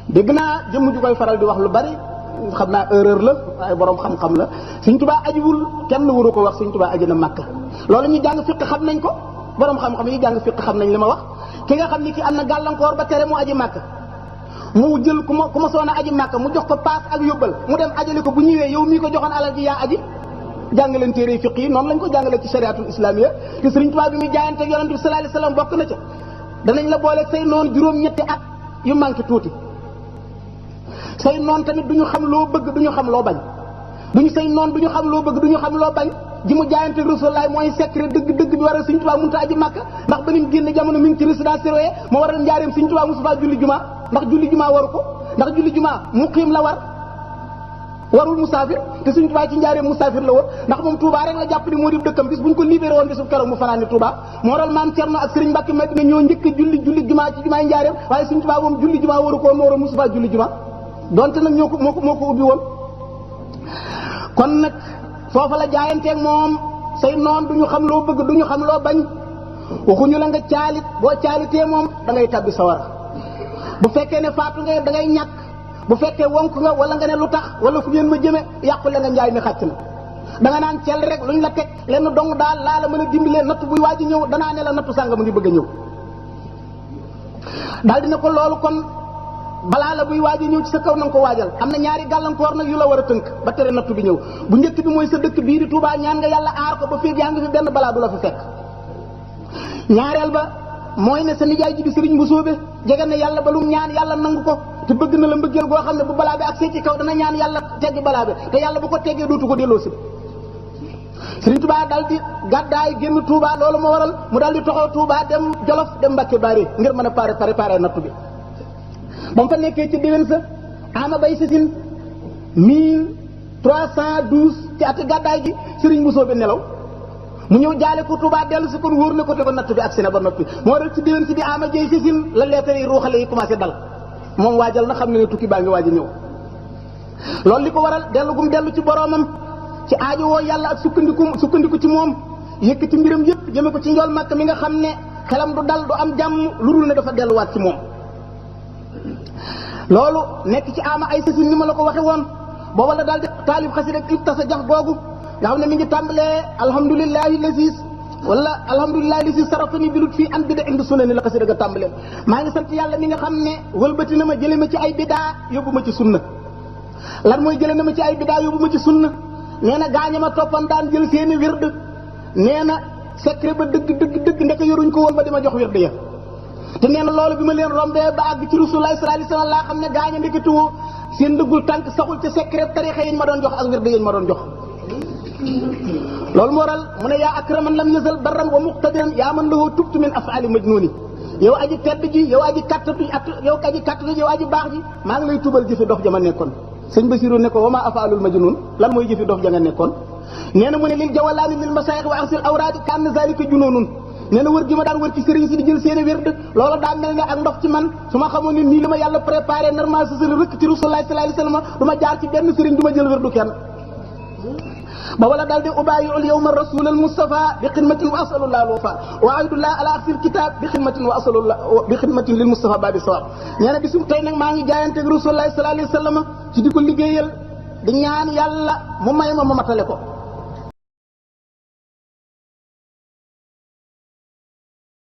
dégg naa jëmm ju koy faral di wax lu bari xam naa erreur la waaye borom xam-xam la Sëriñ Tuubaa ajiwul kenn waru ko wax Sëriñ Tuubaa aji na Makka loolu ñu jàng fiq xam nañ ko borom xam-xam yi jàng fiq xam nañ li ma wax ki nga xam ni ki am na gàllankoor ba tere mu aji Makka mu jël ku ma soona aji Makka mu jox ko paas ak yóbbal mu dem ajali ko bu ñëwee yow mii ko joxoon alal ji yaa aji jàngaleen téere fiq yi noonu lañ ko jàngale ci shariatul islamiyya te Sëriñ Tuubaa bi muy jaayante ak yonent bi sallallahu alayhi wasallam bokk na ca danañ la booleeg say noon juróom-ñetti at yu manqué tuuti say noon tamit duñu xam loo bëgg duñu xam loo bañ duñu say noon duñu xam loo bëgg duñu xam loo bañ ji mu jaayante ak Rasulullah mooy secret dëgg bi waral Sëriñ Tuubaa mënut a aji Makka ndax ba nim génn jamono mi ngi ci résidence surveillée moo waral njaareem Sëriñ Tuubaa mosu faa julli jumaa ndax julli jumaa waru ko ndax julli jumaa muqiim la warul musaafir te Sëriñ Tuubaa ci njaareem musaafir la woon ndax moom Touba rek la jàpp ni moo di dëkkam bis buñ ko libéré woon bisu keroog mu fanaani Touba moo waral maam Cerno ak Sëriñ Mbàkke Madina ñoo njëkk a julli jumaa ci jumaay njaareem waaye Sëriñ Tuubaa moom julli jumaa waru ko woon moo waral mosu faa julli jumaa donte nag moo ko ubbi woon kon nag foofa la jaayanteeg moom say noon duñu xam loo bëgg duñu xam loo bañ waxuñu la nga caalit boo caalitee moom da ngay tabbi sawara bu fekkee ne faatu nga da ngay ñàkk bu fekkee wonk nga wala nga ne lu tax wala fu ngeen ma jëme yàqule nga njaay mi xàcc na da nga naan cel rek luñ la teg lenn dong daal laa la mën a dimbalee natt buy waaj a ñëw danaa ne la nattu sànga mu ngi bëgg a ñëw daal dina ko loolu kon balaa la buy waaj a ñëw ci sa kaw na nga ko waajal am na ñaari gàllankoor nag yu la war a tënk ba tere nattu bi ñëw bu njëkk bi mooy sa dëkk bii di Touba ñaan nga yàlla aar ko ba fii yaa ngi fi benn balaa du la fi fekk ñaareel ba mooy ne sa nijaay ji di sëriñ bu sóobe jege na yàlla ba lu ñaan yàlla nangu ko te bëgg na la mbëggeel goo xam ne bu balaa bi ak see ci kaw dana ñaan yàlla teggi balaa bi te yàlla bu ko teggee dootu ko delloo si sëriñ Touba daal di gàddaay génn Touba loolu moo waral mu daal di toxoo Touba dem Jolof dem Mbàkke Bari ngir mën a préparer nattu bi ba mu fa nekkee ci déwén sa ama bay sasin 1312 ci ati gàddaay gi sëriñ bu soobe nelaw mu ñëw jaale ko Touba dellu si kon wóor na ko te ko natt bi ak si na ba noppi moo dal ci déwén si di ama jëy sasin la lettre yi ruuxale yi commencé dal moom waajal na xam ne tukki baa ngi waaj a ñëw loolu li ko waral dellu gum dellu ci boroomam ci aajo woo yàlla ak sukkandiku ci moom yëkkati mbiram yëpp jëme ko ci njool màkk mi nga xam ne xelam du dal du am jàmm lu dul ne dafa delluwaat ci moom loolu nekk ci ama ay sasin ni ma la ko waxe woon booba la daal di taalib xasida ak tasa jax googu nga xam ne mi ngi tàmbalee alhamdulillahi lasis wala alhamdulillahi lasis sarafani bilut fii an bida indi sunna ni la xasida ga tàmbalee maa ngi sant yàlla mi nga xam ne wëlbati na ma jële ma ci ay bidaa yóbbu ma ci sunna lan mooy jële na ma ci ay bidaa yóbbu ma ci sunna nee na gaaña ma toppan daan jël seeni wird nee na secret ba dëgg ndeke yoruñ ko woon ba di ma jox wird ya te nee na loolu bi ma leen rombee ba àgg ci Rasulullah sallallahu alayhi wasallam laa xam ne gaaña ndeketewoo seen dëggul tànk saxul ca secret tarixa yi ñu ma doon jox ak wird yi ñu ma doon jox loolu moo waral mu ne yaa akraman lam yazal barran wa muqtadiran yaa man lahu tubtu min af'ali majnuni yow aji tedd ji yow aji kattatu yow aji baax ji maa ngi lay tubal jëfi dox jama nekkoon sëñ Basiru ne ko wa maa af'alul majnun lan mooy jëfi dox ja nga nekkoon nee na mu ne lil jawalaani lil masaayix wa axsil awraadi ka anna zalika junoonun nee na wër gi ma daan wër ci sëriñ si di jël seeni wird loolu daa mel ne ak ndox ci man su ma xamoon ne nii la ma yàlla préparé normal sa sëriñ rëkk ci Rasulullah sallallahu alayhi wasallam du ma jaar ci benn sëriñ du ma jël wirdu kenn ba wala daal di ubayiul yawma rasul al mustafa bi xidmatin wa asalullah al wafa wa aydullah ala axsil kitab bi xidmatin wa asalullah bi xidmatin lil mustafa babi sawab nee na bisum tey nag maa ngi jaayanteeg Rasulullah sallallahu alayhi wasallam ci di ko liggéeyal di ñaan yàlla mu may ma matale ko